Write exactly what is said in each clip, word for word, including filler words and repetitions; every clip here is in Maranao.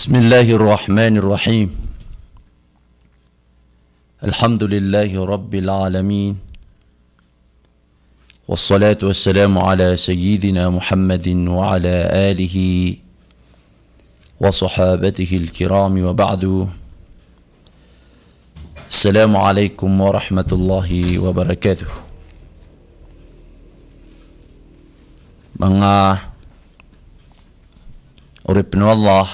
بسم الله الرحمن الرحيم. الحمد لله رب العالمين. والصلاة والسلام على سيدنا محمد وعلى آله وصحابته الكرام وبعد. السلام عليكم ورحمة الله وبركاته. Manga oripn o Allah,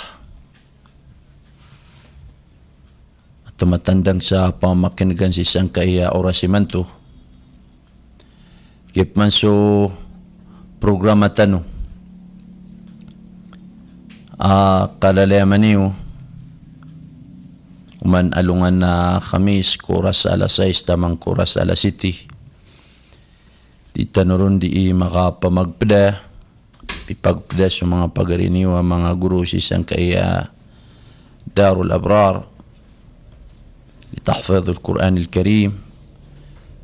a tomatandang sa pamakin'gan sii sangkaya oras imanto. Giya pman so programa tano a kalalayaman iyo, oman alongan a Khamis, ko oras a alas sais taman ko oras a alas siyete. Di tano ron dii makapamagpda, pipagpda so manga pagari niyo a manga goro sii sangkaya Darul Abrar li Tahfidhil Qur'anil Karim,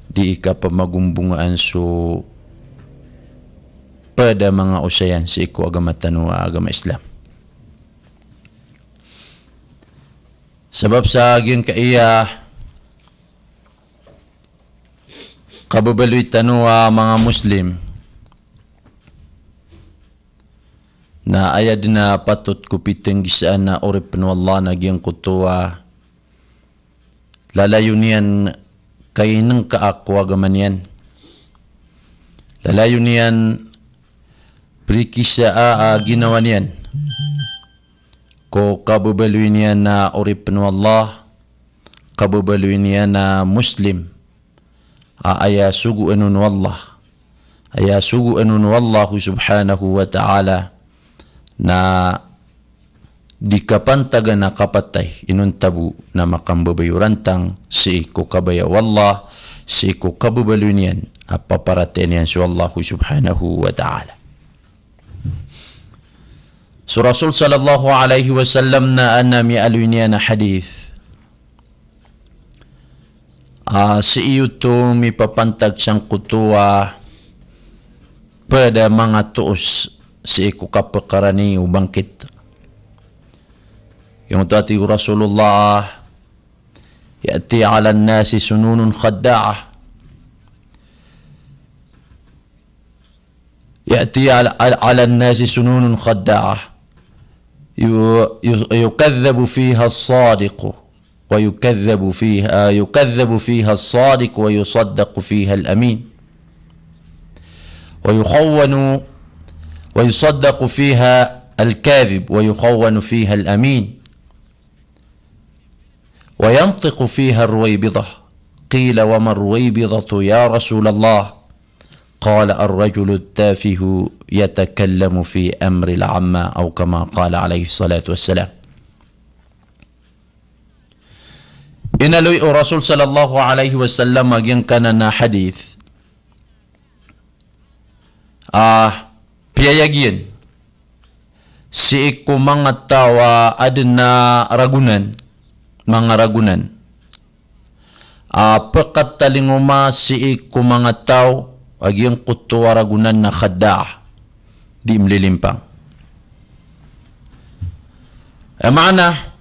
dii kapamagombongaan so pd a manga osayan sii ko agama tano a agama Islam. Sabap sa giyangkaya kababaloy tano a manga Muslim, na aya dn a patot ko pitnggisaan a oripn o Allah na giyangkoto a lalayon iyan kainngkaa ko agama niyan. Lalayon iyan prikisaa a ginawa niyan ko kababaloy niyan a oripn o Allah, kababaloy niyan a Muslim a aya sogoan on o Allah, aya sogoan on o Allah subhanahu wa ta'ala, na di kapantagan a kapatay, inonta bo na makambabayorantang sii ko kabaya o Allah, sii ko kababaloy niyan a paparatiyayaan iyan so Allah subhanahu wa ta'ala. So Rasul sallallahu alaihi wasallam na adn a miyaaloy niyan a hadith a sii oto mipapantag sangkoto a pd a manga toos sii ko kapakarani o bangkit. Giyangkoto a tig o Rasulullah, "Ya'ti 'alan nasi sununun khadda'ah." يأتي على، على، على الناس سنون خداعة، ي-، ي-، يكذب فيها الصادق، ويكذب فيها، آه، يكذب فيها الصادق ويصدق فيها الأمين. ويخون، ويصدق فيها الكاذب ويخون فيها الأمين. وينطق فيها الرويبضة. قيل: "وما الرويبضة يا رسول الله؟" قال: "الرجل التافه يتكلم في أمر العامة"، أو كما قال عليه الصلاة والسلام. Inaloy o Rasul sallallahu alaihi wasallam a giyangkanan a hadith a piyayag iyan sii ko manga taw a adn a ragonan, manga ragonan a pkatalingoma sii ko manga taw a giyangkoto a ragonan na khadda'a, di mlilimpang. Aya maana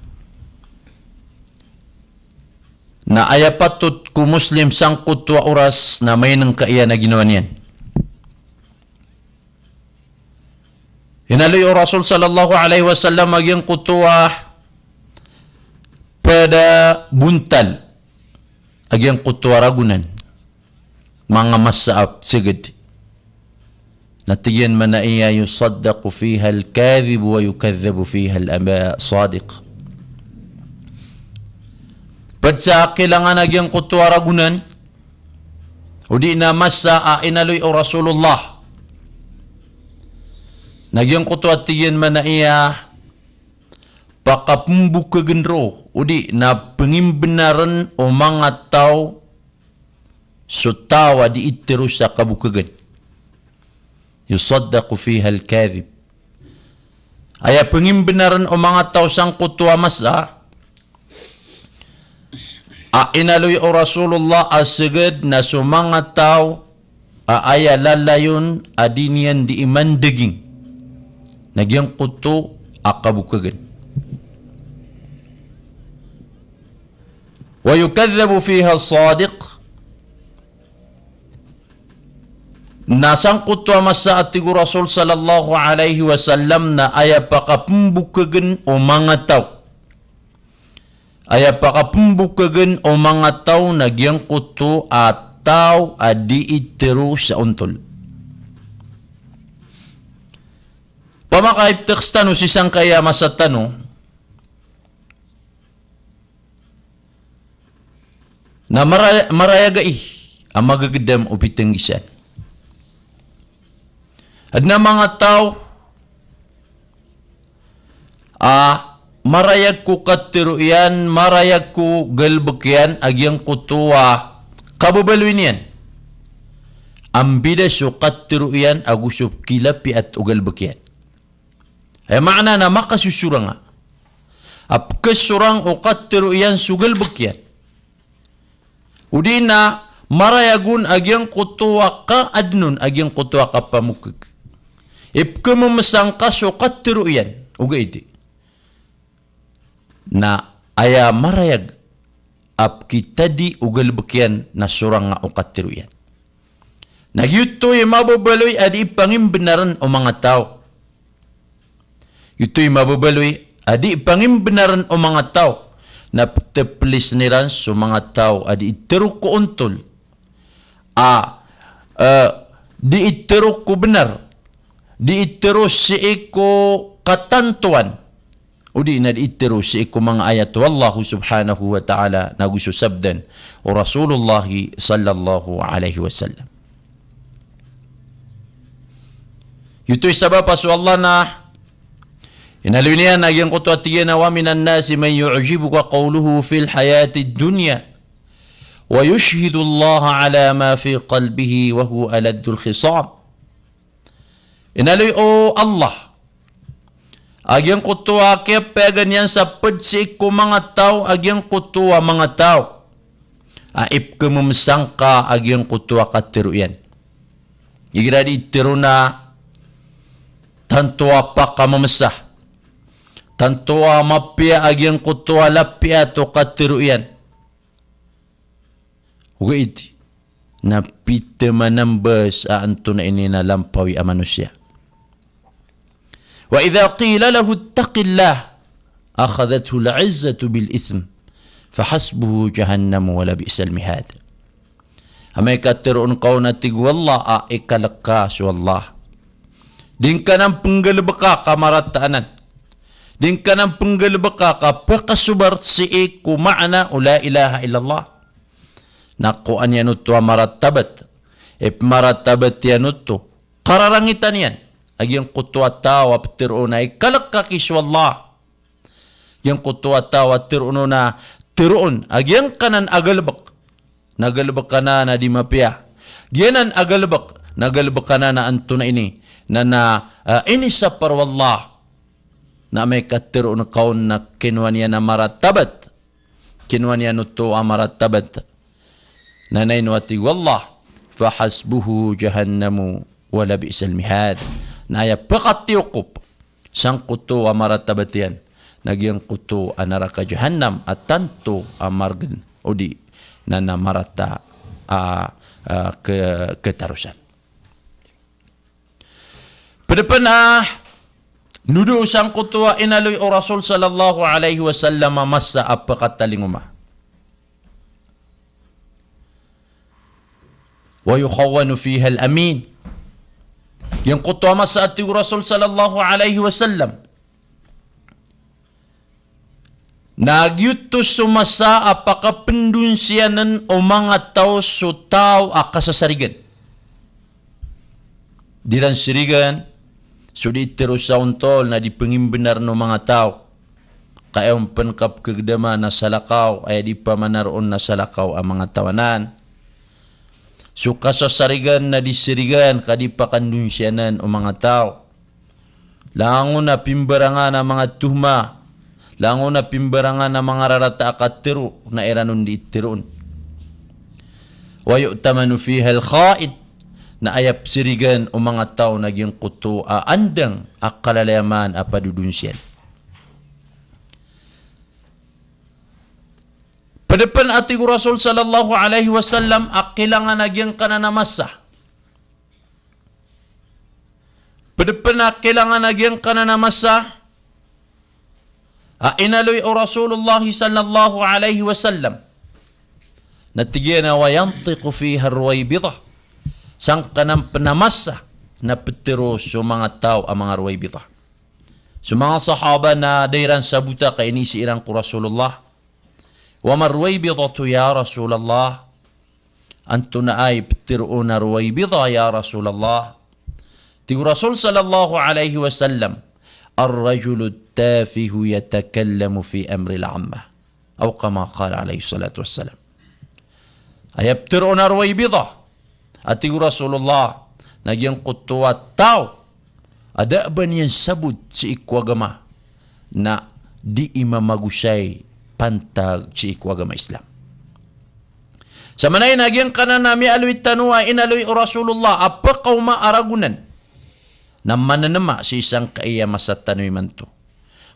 na aya patot ko Muslim sangkoto a oras na mainngka iyan a ginawa niyan. Inaloy o Rasul sallallahu alaihi wasallam a giyangkoto a pd a bontal a giyangkoto a ragonan, manga masa a psgd. Na tig iyan man a iya, "Yusaddaqu fiha al-kadhib wa yukadhdhabu fiha al-sadiq." Pd sa kilangan a giyangkoto a ragonan, odi na masa a inaloy o Rasulullah na giyangkoto a tig iyan man a iya pakapmbokagn roo, odi na pngimbnarn o manga taw so taw a dii tharoon sa kabokagn. Yusaddaqu fiha al-kadhib. Aya pngimbnarn o manga taw sangkoto a masa a inaloy o Rasulullah a sgd na so manga taw a aya lalayon a di niyan dii mandaging na giyangkoto a kabokagn. Wa yukadhdhabu fiha as-sadiq. Na sangkoto a masa a tig o Rasul sallallahu alaihi wasallam na aya pakapembokegen o manga taw. Aya pakapembokegen o manga taw na giyangkoto a taw a dii tero sa ontol. Pamakaipteks tano sii sangkaya masa tano, na mara-, marayag ai a magegedam o pitenggisan. Aden a manga taw a marayag ko katero iyan, marayag ko galebek iyan a giyangkoto a kababaloy niyan. Ambida so katero iyan ago so kilapiat o galebek iyan. Aya maana na makasosorang a, a pekesorang o katero iyan so galebek iyan. O di na marayag on a giyangkoto a kaaden on a giyangkoto a kapamokeg. Ipekememesangka so katero iyan, ogaid na aya marayag a pekitadi o galebek iyan na soranga o katero iyan. Na giyoto i mababaloy a dii pangimbenaren o manga taw. Giyoto i mababaloy a dii pangimbenaren o manga taw. Na petepelisen iran so manga taw a dii tero ko ontol. A, eh, dii tero ko benar. Dii tero sii ko katantoan. O di na dii tero sii ko manga ayat o Allah subhanahu wa ta'ala, nago so sabdan o Rasulullah sallallahu alaihi wasallam. Giyoto i sabap a so Allah na inaloy niyan a giyangkoto a tig iyan a, "Wa minan nasi man yu'jibuka qawluhu fil hayatid dunya, wa yushhidullaha ala ma fi qalbihi wa huwa aladdul khisam." Inaloy o Allah a giyangkoto a kiyapayagan iyan sa ped sii ko manga taw a giyangkoto a manga taw a ipekememesangka a giyangkoto a katero iyan. Igira dii tero na tanto a pakamemesa, tanto a mapiya a giyangkoto a lapiya o katero iyan. Ogaid na pitemanambas a antonaa ini na lampawi a manosiya. Wa idha qila lahu ittaqillah akhadhathul izzatu bil ithm fahasbuhu jahannamu wa labi'sal mihad. Amay ka teroon ka on a tig o Allah a ikalek ka so Allah. Di ngka nan penggalebeka ka marata anan. Di ngka nan penggalebeka ka pekasobar sii ko maana o la ilaha illallah. Na kowan iyan oto a maratabat. Ipmaratabat iyan oto, kararangitan iyan a giyangkoto a taw a peteroon a ikalek aki so Allah. Giyangkoto a taw a teroon on a, teroon a giyangkanan a galebek na galebek anan a di mapiya. Giyanan a galebek na galebek anan a antonaa ini na, na, ah, inisapar o Allah. Na amay ka teroon ka on na kinowa niyan a maratabat. Kinowa niyan oto a maratabat. Na ino a tig o Allah, "Fahasbuhu jahannamu wa labi'sal mihad." Na aya pekatiyokop sangkoto a maratabat iyan na giyangkoto a naraka jahannam a tanto a maregen odi na na marata a, a, ke-, ketarosan. Ped pen a nodo sangkoto a inaloy o Rasul sallallahu alaihi wasallam a masa a pekatalingoma. Wa yukhawwanu fiha al-amin. Giyangkoto a masa a tig o Rasul sallallahu alaihi wasallam na giyoto so masa a pakapendonsiyanen o manga taw so taw a kasasarigan. Di ran sirigan so di tero sa ontol na di pengimbenar o manga taw. Ka aya on pen kapekegedama na salakaw, aya di pamanaroon na salakaw a manga taw anan. So kasasarigan na di sirigan ka di pakandonsiyanen o manga taw. Langon a pimbarangan a manga tuhma, langon a pimbarangan a manga rarata a katero na iran on di teroon. Wa yu'tamanu fiha al-kha'in, na aya pesirigan o manga taw na giyangkoto a andang a kalalayaman a padodonsiyan. Pd pn a tig o Rasul sallallahu alaihi wasallam a kailangan a giyangkanan a masa. Pd pn a kailangan a giyangkanan a masa a inaloy o Rasulullah sallallahu alaihi wasallam. Na tig iyan a, "Wa yantiqu fiha ar-Ruwaybidah." Sangkanan pn a masa na ptharo so manga taw a manga Ruwaybidah. So manga sahaba na da iran sabota ka inizaan iran ko Rasulullah, "Wa mar-Ruwaybidatu ya Rasulullah?" Antonaa i ptharoon a Ruwaybidah ya Rasulullah? Tig o Rasul sallallahu alaihi wasallam, "Ar-rajulu at-tafihu yatakallamu fi amril ammah." Aw kama qala alaihi salatu wassalam. Aya ptharoon a Ruwaybidah, a tig o Rasulullah, na giyangkoto a taw a da a ba niyan sabot sii ko agama na di i mamagosay pantag sii ko agama Islam. Sa maana aya na giyangkanan a miyaaloy tano a inaloy o Rasulullah a pkaoma a ragonan na mananma sii sangkaya masa tano imanto.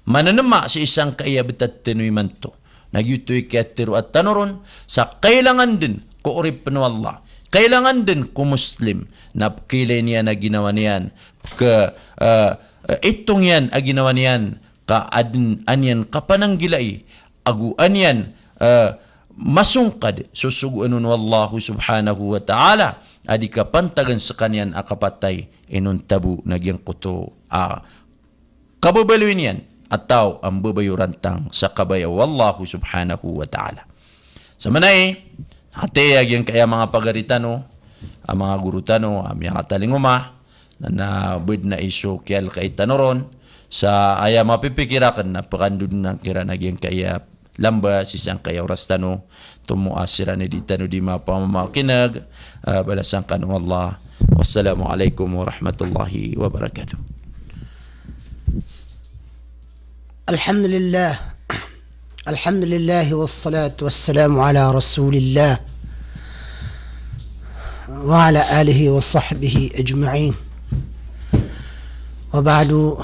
Mananma sii sangkaya btad tano imanto. Na giyoto i kiyatharoa tano ron sa kailangan dn ko oripn o Allah. Kailangan dn ko Muslim na pkhailay niyan a ginawa niyan, pkha, eh, eh, itong iyan a ginawa niyan, ka adn a niyan kapananggilai, ago a niyan, eh, masongkad so sogoan on o Allah subhanahu wa ta'ala a di kapantagan skaniyan a kapatay inonta bo na giyangkoto a kababaloy niyan a taw a mbabay o rantang sa kabaya o Allah subhanahu wa ta'ala. Sa maana aya, ati a giyangkaya manga pagari tano, a manga goro tano a miyakatalingoma, na, na bed na iso kiyalkai tano ron, sa aya mapipikir akn na pkandodn kiran a giyangkaya lamba sii sangkaya oras tano, tomo a siran i di tano di mapamamakineg, ah, balasan kano o Allah. Wassalamu alaikum warahmatullahi wabarakatuh. Alhamdulillah. Alhamdulillah wassalatu wassalamu ala Rasulillah wa ala alihi wa sahbihi ajma'in. Wa ba'du,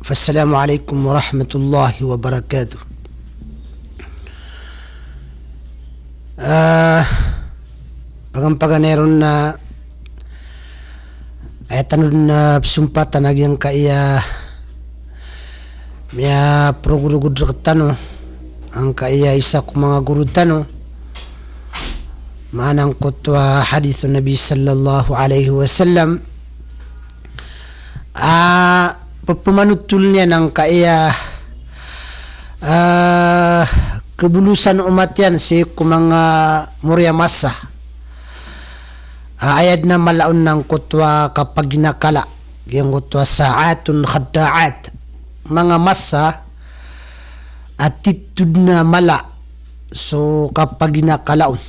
fassalamu alaikum warahmatullahi wabarakatuh. Ah, pagan-paganay ron na aya tano dn a pzompatan a giyangkaya miyaprogrogod rktano angkaya isa ko manga goro tano, maana angkoto a hadith o Nabi sallallahu alaihi wasallam a pphamanothol iyan angkaya, ah, kabolosan o omat iyan sii ko manga mori a masa. Ah, aya dn a mala on na angkoto a kapaginakala, giyangkoto a sa'atun khadda'at. Manga masa a titho dn a mala so kapaginakala on.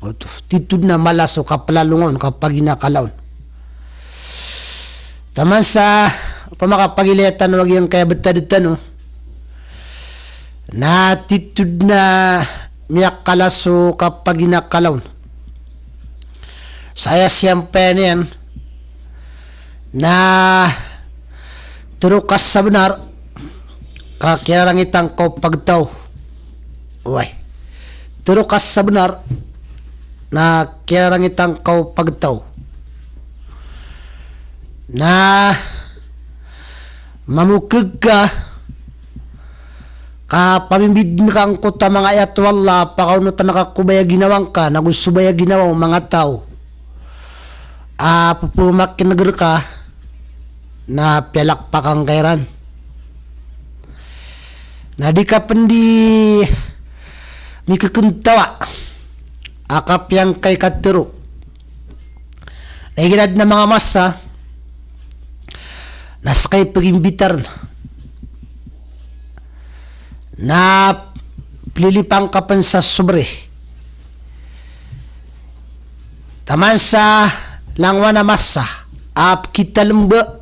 Oto, titho dn a mala so kapalalonga on, kapaginakala on. Taman sa opama ka pagilaya tano a giyangkaya btad tano, na titho dn a miyakala so kapaginakala on. Sa aya siyampayan iyan na tero ka sa bnar ka kiyararangitan ka o pagtaw. Oway. Tero ka sa bnar na kiyararangitan ka o pagtaw. Na mamokeg ka, ka pamimbidn ka angkoto a manga ayat o Allah, pakaonotan ka ko baya ginawa ngka, nago so baya ginawa o manga taw a pphamamakineg rka, na piyalakpakan ka iran. Na di ka pn di mikekentawa a kapiya ngka i katero. Na igira dn a manga masa na ska i pagimbitar na plilipan ka pn sa sobre. Taman sa langowan a masa a pkitalmba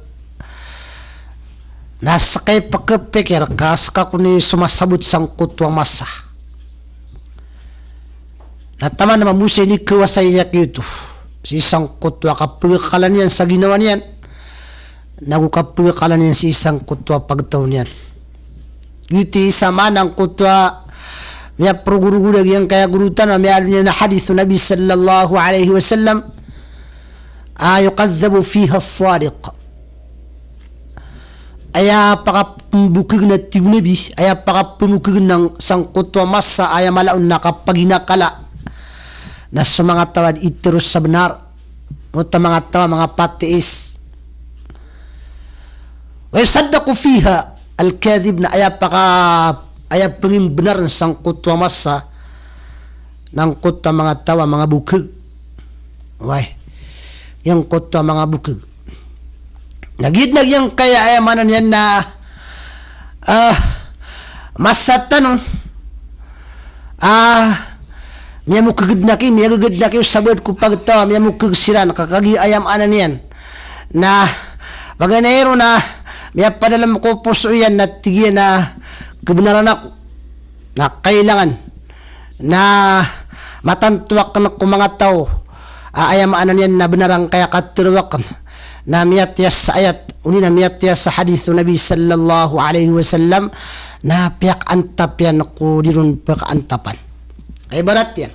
na ska i pkepikir ka ska kon i somasabot sangkoto a masa. Na taman a mambo sa inikawasa iyan giyoto sii sangkoto a kapagakala niyan sa ginawa niyan, nago kapagakala niyan sii sangkoto a pagtaw niyan. Giyoto i isa maana angkoto a Miyaprogogoda giyangkaya goro tano a miyaaloy niyan a hadith o Nabi sallallahu alaihi wasallam a yukadhdhabu fiha as-sadiq. Aya pakapmbokeg na tig o Nabi, aya pakapmbokeg na sangkoto a masa aya mala on na kapaginakala na so manga taw a di iteros sa benar, oto a manga taw a manga patiis. Wa yusaddaqu fiha al-kadhib, na aya paka-, aya pengimbenar sangkoto a masa na angkoto a manga taw a manga bokeg. Oway. Giyangkoto a manga bokeg. Na giya den a giyangkaya aya maana niyan na, ah, masa tano, ah, miyamokeg den aki, miyageged den aki o sabaad ko pagtaw a miyamokeg siran, ka kagiya aya maana niyan na paganay ron na miyapadalem ko poso iyan na tig iyan a kebenaran ako na kailangan na matanto aken ko manga taw a aya maana niyan na benar angkaya katero aken na miyatiya sa ayat, odi na miyatiya sa hadith o Nabi sallallahu alaihi wasallam, na piyakaantap iyan ko di ron pekaantapan. Kaibarat iyan.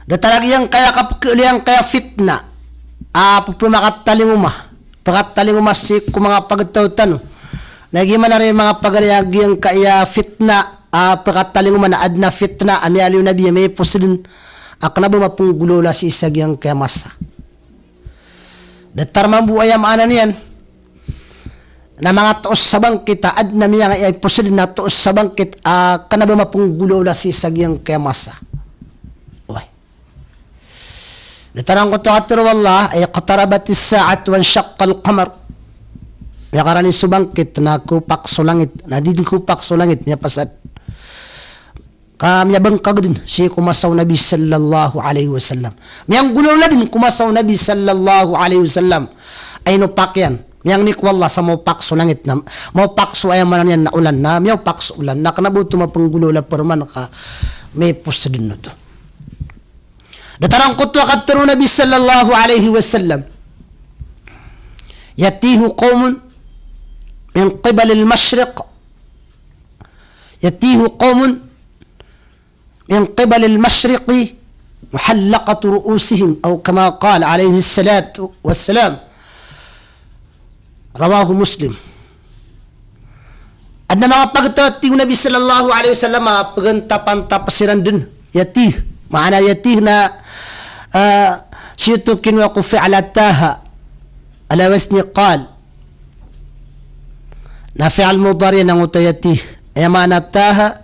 Datar a giyangkaya kapekeliyan kaya fitna a pepemakataling oma. Pekatalingoma sii ko manga pagtaw tano. Na giya man ari manga pagari a giyangkaya fitna, ah, pekatalingoma na aden a fitna a miyaaloy o Nabi a miyaipos den a kena ba mapenggolawla sii sa giyangkaya masa. Datar mambo aya maana niyan na manga toos sa bangkit a aden a miyaipos den a toos sa bangkit a kena ba mapenggolawla sii sa giyangkaya masa. Oway. Datar angkoto a katero o Allah, iqtarabatis sa'atu wanshaqqal qamar. Miyakarani so bangkit na kopak so langit, na di den kopak so langit, miyapasad. Ka miyabangkag den sii ko masa o Nabi sallallahu alaihi wasallam. Miyanggolawla den ko masa o Nabi sallallahu alaihi wasallam. Ay ino pakiyan. Miyangni ko Allah sa maopak so langit na, maopak so aya maana niyan na olan na, miyaopak so olan na, kena ba oto mapenggolawla paroman ka miyaipos den oto. Datar angkoto a katero o Nabi sallallahu alaihi wasallam, yatihu qawmun min qibalil mashriq, yatihu qawmun min qibalil mashriqi muhallaqatu ru'usihim, aw kama qala alaihi salatu wassalam. Rawahu Muslim. Aden a manga pagtaw, tig o Nabi sallallahu alaihi wasallam, a pegantapantap siran den. Yatih. Maana yatih na, ah, sii oto kinowa ko fi'l a taha ala wazni qal. Na fi'l mudari' na angkoto a yatih. Aya maana taha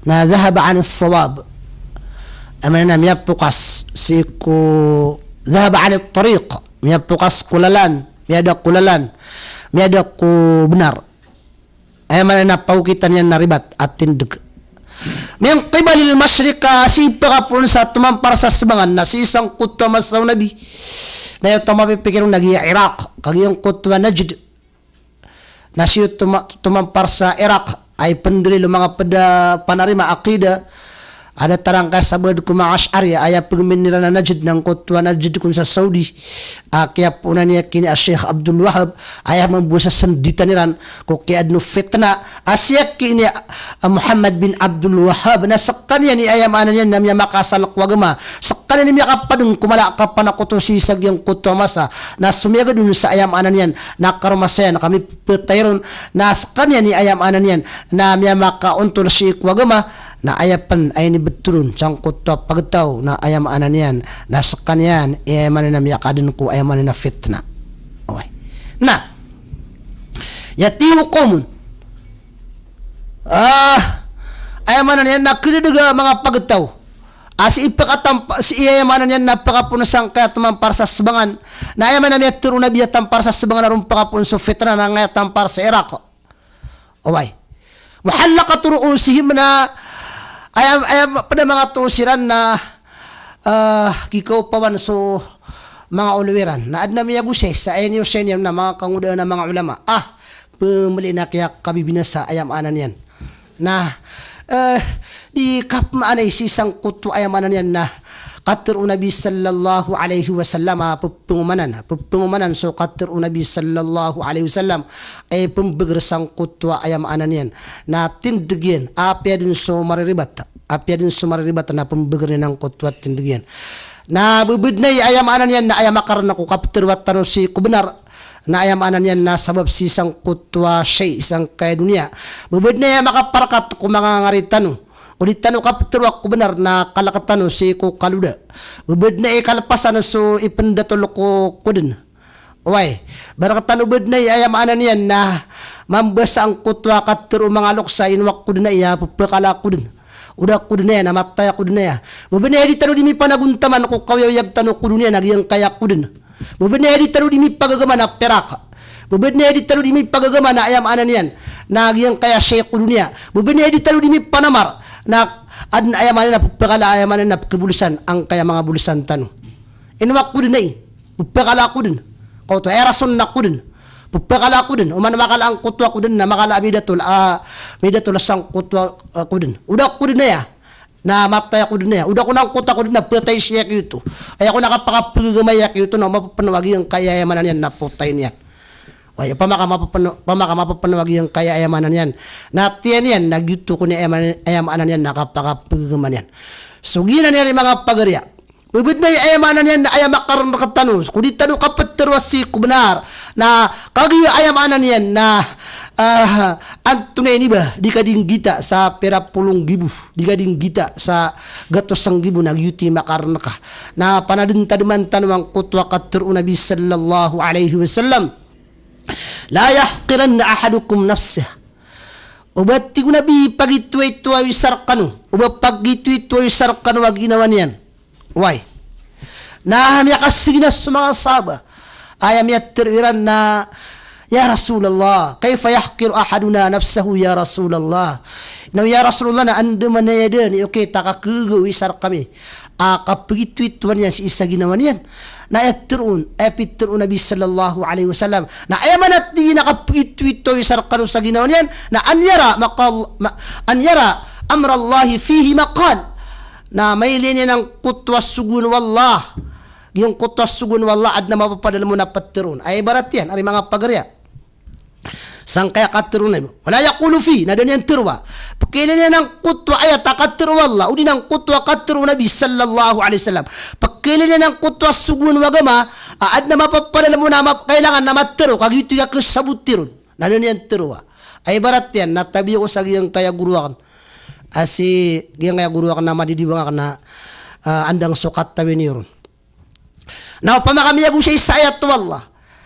na dhahaba anis sawab. Aya maana na miyapokas sii ko, dhahaba anit tariq. Miyapokas ko lalan, miyada ko lalan, miyada ko benar. Aya maana na paokitan iyan na ribat a tindeg. Min qibalil mashriq, a sii pakapoon sa tomampar sa sebangan, na sii sangkoto a masa o Nabi. Na aya oto a mapipikir on na giya Iraq, kagiya angkoto a Najd. Na sii oto ma-, tomampar sa Iraq, ay pendalil o manga ped a panarima aqida, a datar angkaya sabaad ko manga Ash'ariyah, aya pegmin iran a Najd na angkoto a Najd kon sa Saudi, a kiyapoonan iyan kini a Sheikh Abdul Wahhab, aya mambo sa senditan iran ko kiyaden o fitna a sii kini a Muhammad bin Abdul Wahhab, na sekaniyan i aya maana niyan na miyamakaasal ko agama, sekaniyan i miyakapadeng ko mala a kapanakoto sii sa giyangkoto a masa, na somiyagad on sa aya maana niyan na karoma saya na kami petay ron, na sekaniyan i aya maana niyan na miyamakaontol sii ko agama, na aya pen a inibetol on sangkoto a pagtaw na aya maana niyan na sekaniyan i aya maana niyan na miyakaaden ko aya maana niyan na fitna. Oway. Na yatihu qawmun. Ah, aya maana niyan na kededeg a manga pagtaw a sii pekatampa-, sii aya maana niyan na pekapoon sangkaya tomampar sa sebangan. Na aya maana miyatero o Nabi a tampar sa sebangan a ron pekapoon so fitna na angkaya tampar sa Iraq. Oway. Muhallaqatu ru'usihim, na aya, aya ped a manga toos iran na, ah, kikaopawan so manga olo iran. Na aden a miyagosay sa aya niyosayin iyan na manga kangodaan a manga ulama. Ah, pemeli na kiyakabibinasa aya maana niyan. Na, eh, di kapmaanay sii sangkoto a aya maana niyan na katharo o Nabi sallallahu alaihi wasallam a pepengomanan, pepengomanan so katharo o Nabi sallallahu alaihi wasallam, eh, pembeger sangkoto a aya maana niyan na tindeg iyan, apiya den so mariribat, apiya den so mariribat na pembeger niyan angkoto a tindeg iyan. Na bebed na i aya maana niyan na aya makarenek o kapetharoa tano sii ko benar, na aya maana niyan na sabap sii sangkoto a shay sangkaya doniya. Bebed na aya makaparekat ko manga ngari tano, o di tano kapetharoa ko benar na kalek tano sii ko kaloda. Bebed na i kalepasan so ipendatol ko koden. Oway, ba rektano bed na i aya maana niyan na mambasa angkoto a katharo o manga loks a ino a koden aya, pepakala koden. O da koden aya na mataya koden aya. Bebed na i di tano di mipanagontaman ko kaoyagoyag tano ko doniya na giyangkaya koden. Bebed na i di tano di mipagagama na perak. Bebed na i di tano di mipagagama na aya maana niyan na giyangkaya shay ko doniya. Bebed na i di tano di mipanamar na aden aya maana niyan na pepakala aya maana niyan na pekebolosan angkaya manga bolosan tano. Ino a koden aya, pepakala koden. Kaoto aya rason na koden, pepakala koden. Oman makala angkoto a koden na makala a midatol, a midatol sangkoto a, a koden. O da koden aya na mataya koden aya. O da kon angkoto a koden na petay sii a giyoto. Aya kon a kapakapegegama a giyoto na mapepeno a giyangkaya aya maana niyan na potay niyan. Oway, opama ka mapepeno, opama ka mapepeno a giyangkaya aya maana niyan na tiyan iyan na giyoto kon aya maana, aya maana niyan na kapakapegegama niyan. So giyanan iyan i manga pagariya. Bebed na i aya maana niyan na aya makarenek tano ko di tano kapetharoa sii ko benar na kagiya aya maana niyan na, ah, antonaa ini ba, di ka di nggita sa pira polo nggibo, di ka di nggita sa gatos nggibo na giyoto i makarenek a. Na panadentademan tano angkoto a katharo o Nabi sallallahu alaihi wasallam, "La yahqiranna ahadukum nafsah." O ba tig o Nabi, pagitoitoa o isa rekano, o ba pagitoitoa o isa rekano a ginawa niyan. Oway. Na miyakasegina so manga sahaba. Aya miyatharo iran na, "Ya Rasulullah, kaifa yahqiru ahaduna nafsahu ya Rasulullah?" Na ya Rasulullah, na andamanaya den i okit a kakegaw o isa rekami a kapagitoitoan iyan sii sa ginawa niyan. Na aya tharoon, aya pitharo o Nabi sallallahu alaihi wasallam na aya maana tig iyan a kapagitoitoa o isa rekano sa ginawa niyan na an yara maqal, ma-, an yara amrallahi fihi maqal. Na mailay niyan angkoto a sogoan o Allah. Giyangkoto a sogoan o Allah aden a mapapadalem on a petharoon. Aya ibarat iyan, ari manga pagariya. Sangkaya katharo o Nabi. Wala yaqulu fi, na da niyan tharoa. Pekailay niyan angkoto a ayat a katharo o Allah, odi na angkoto a katharo o Nabi sallallahu alaihi wasallam. Pekailay niyan angkoto a sogoan o agama a aden a mapapadalem on a map-, kailangan na matharo, ka giyoto i kakesaboti ron. Na da niyan tharoa. Aya ibarat iyan, na tabi ako sa giyangkaya goro aken. A si giyangkaya goro aken na madidiwang aken na, ah, andang so katawi niyo ron. Na opama ka miyagosay sa ayat o Allah,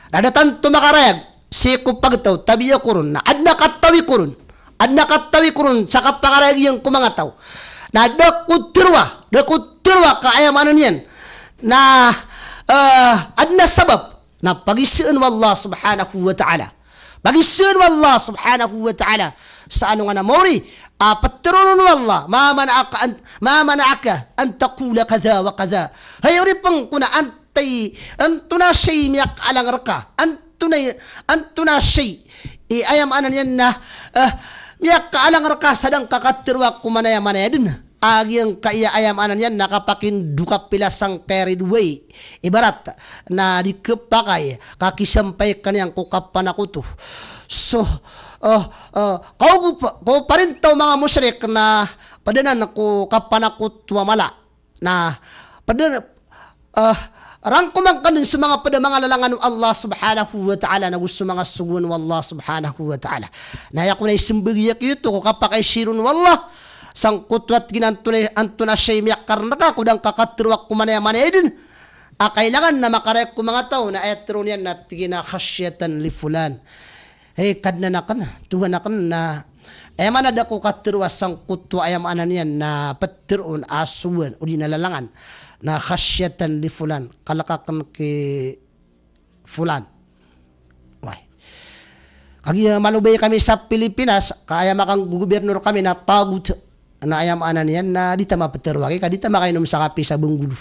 na da tanto makarayag sii ko pagtaw, tabi ako ron, na aden a katawi ko ron, aden a katawi ko ron sa kapakarayag iyan ko manga taw. Na da ko tharoa, da ko tharoa ka aya maana niyan na, eh, aden a sabap na pagisaan o Allah subhanahu wa ta'ala. Pagisaan o Allah subhanahu wa ta'ala sa alongan a maori a petharoon o Allah, ma mana'aka an, ma mana'aka an taqula kadha wa kadha. Hay oripen ko, na antai, antonaa shay i miyakaalang reka, antonaa, antonaa shay i aya maana niyan na, eh, miyakaalang reka sa da ngka katharoa ko manaya-manaya den a giyangkaya aya maana niyan na kapakindokapila sangkaya ridoay. Ibarat na di kepakay ka kisampay ka niyan ko kapanakoto. So, eh, eh, kaogopa, ko parinta o manga mushrik na ped anan ko kapanakoto a mala. Na ped anan, eh, rangkoman ka den so manga ped a manga lalangan o Allah subhanahu wa ta'ala, nago so manga sogoan o Allah subhanahu wa ta'ala. Na aya kon a isembag iyan giyoto ko kapakaisir on o Allah sangkoto a tig iyan a antonaa, antonaa shay i miyakareka ko da ngka katharoa ko manaya-manaya den a kailangan na makarayag ko manga taw, na aya tharoon iyan na tig iyan a khashyatan li fulan. Hay Kadnan aken, Tuhan aken, na aya maana da ko katharoa sangkoto a aya maana niyan na petharoon a sogoan odi na lalangan na khashyatan li fulan, kalek aken ki fulan. Oway. Kagiya malobay kami sa Pilipinas, ka aya makanggogobirnor kami na tagut. Na aya maana niyan na di ta mapetharoa ki, ka di ta makainom sa kapi sa Benggolo.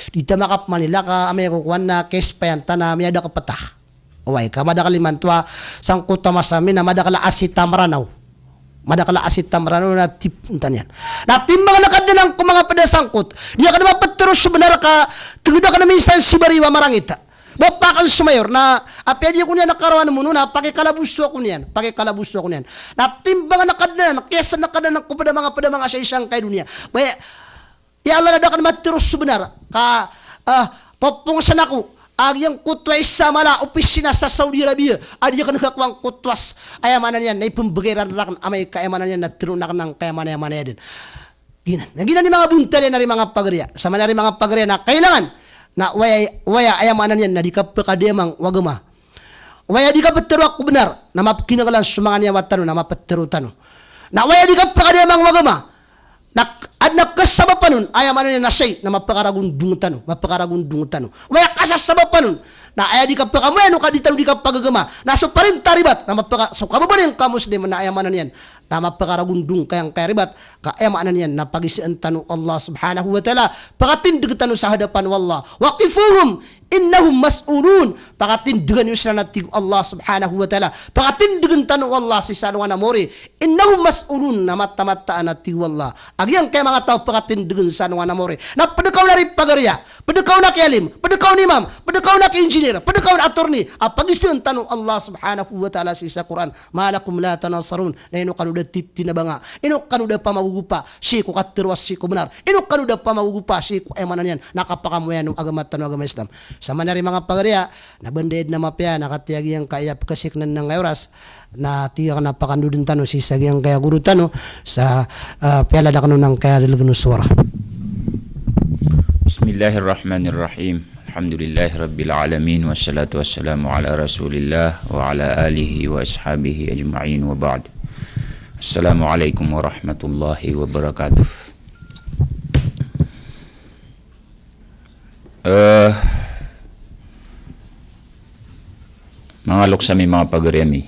Di ta makapmanila ka amay ko kowan na kespayan ta na miyada ka petah. Oway, ka madakel imanto a sangkoto a masa ami na madakel a asi ta Meranaw. Madakl a asita Mranaw na tipoon tano iyan. Na timbang na Kadnan ko manga pd a sangkot. Di akn maptharo so bnar ka tngd akn minsan si bariyo a marangit. Ba pakan so mayor na apiya di ako niyan karawan mono na pakikalaboso ako niyan, pakikalaboso ako niyan. Na timbang na Kadnan, kiyasa na Kadnan ko pd a manga pd a manga sa isa angkai a doniya. Ba, ya Allah, na da akn matharo so bnar ka, ah, popongasan ako a giyangkoto a isa a mala a opisina sa Saudi Arabia a di akn kakowa angkoto a s-, aya maana niyan na ipmbgay iran rakn amay ka aya maana niyan na tharoon akn angkai a maana, aya maana niyan dn. Giyanan. Na giyanan i manga bontal iyan a ri manga pagariya. Sa maana ri manga pagariya na kailangan na waya, waya aya maana niyan na di kapakadiyamang o agama. Waya di kaptharo ako bnar na mapkinanglan so manga niyawa tano na maptharo tano. Na waya di kapakadiyamang o agama na k-, adn a kasabapan on, aya maana niyan na shay na mapakaragondong tano, mapakaragondong tano. Waya kasasabapan on na aya di kapakamoyan o ka di tano di kapagagama na so parinta a ribat na mapaka-, so kababalin ka Muslim na aya maana niyan na mapakaragondong ka angkai a ribat, ka aya maana niyan na pagisaan tano o Allah subhanahu wa ta'ala, pakatindg tano sa hadapan o Allah. Waqifuhum innahum mas'ulun. Pakatindgan iyo siran a tig o Allah subhanahu wa ta'ala. Pakatindgn tano o Allah sii sa alongan a mori. Innahum mas'ulun, na mataan-mataan a tig o Allah a giyangkai a manga taw a pakatindgn sa alongan a mori. Na pd ka on a ri pagariya, pd ka on a kialim, pd ka on a imam, pd ka on a ki-engineer, pd ka on a attorney, a pagisaan tano o Allah subhanahu wa ta'ala sii sa Qur'an. Ma lakum la tanasarun. Na ino kano da titinabanga, ino kano da pamagogopa sii ko katharo a sii ko bnar, ino kano da pamagogopa sii ko aya maana niyan na kapakamoyan o agama tano a agama Islam. Sa maana ri manga pagariya, na ba nda aya dn a mapiya na katii a giyangkai a pkasiknan angkai a oras, na tig akn a pakandodn tano sii sa giyangkai a goro tano sa, ah, piyalad akn on angkai a dalgn o sowara. Bismillahir Rahmanir Rahim. Alhamdulillahi Rabbil Alamin, wassalatu wassalamu ala Rasulillah wa ala alihi wa ashabihi ajma'in, wa ba'd. Assalamu alaikum warahmatullahi wabarakatuh. Eh, manga loks ami, manga pagari ami.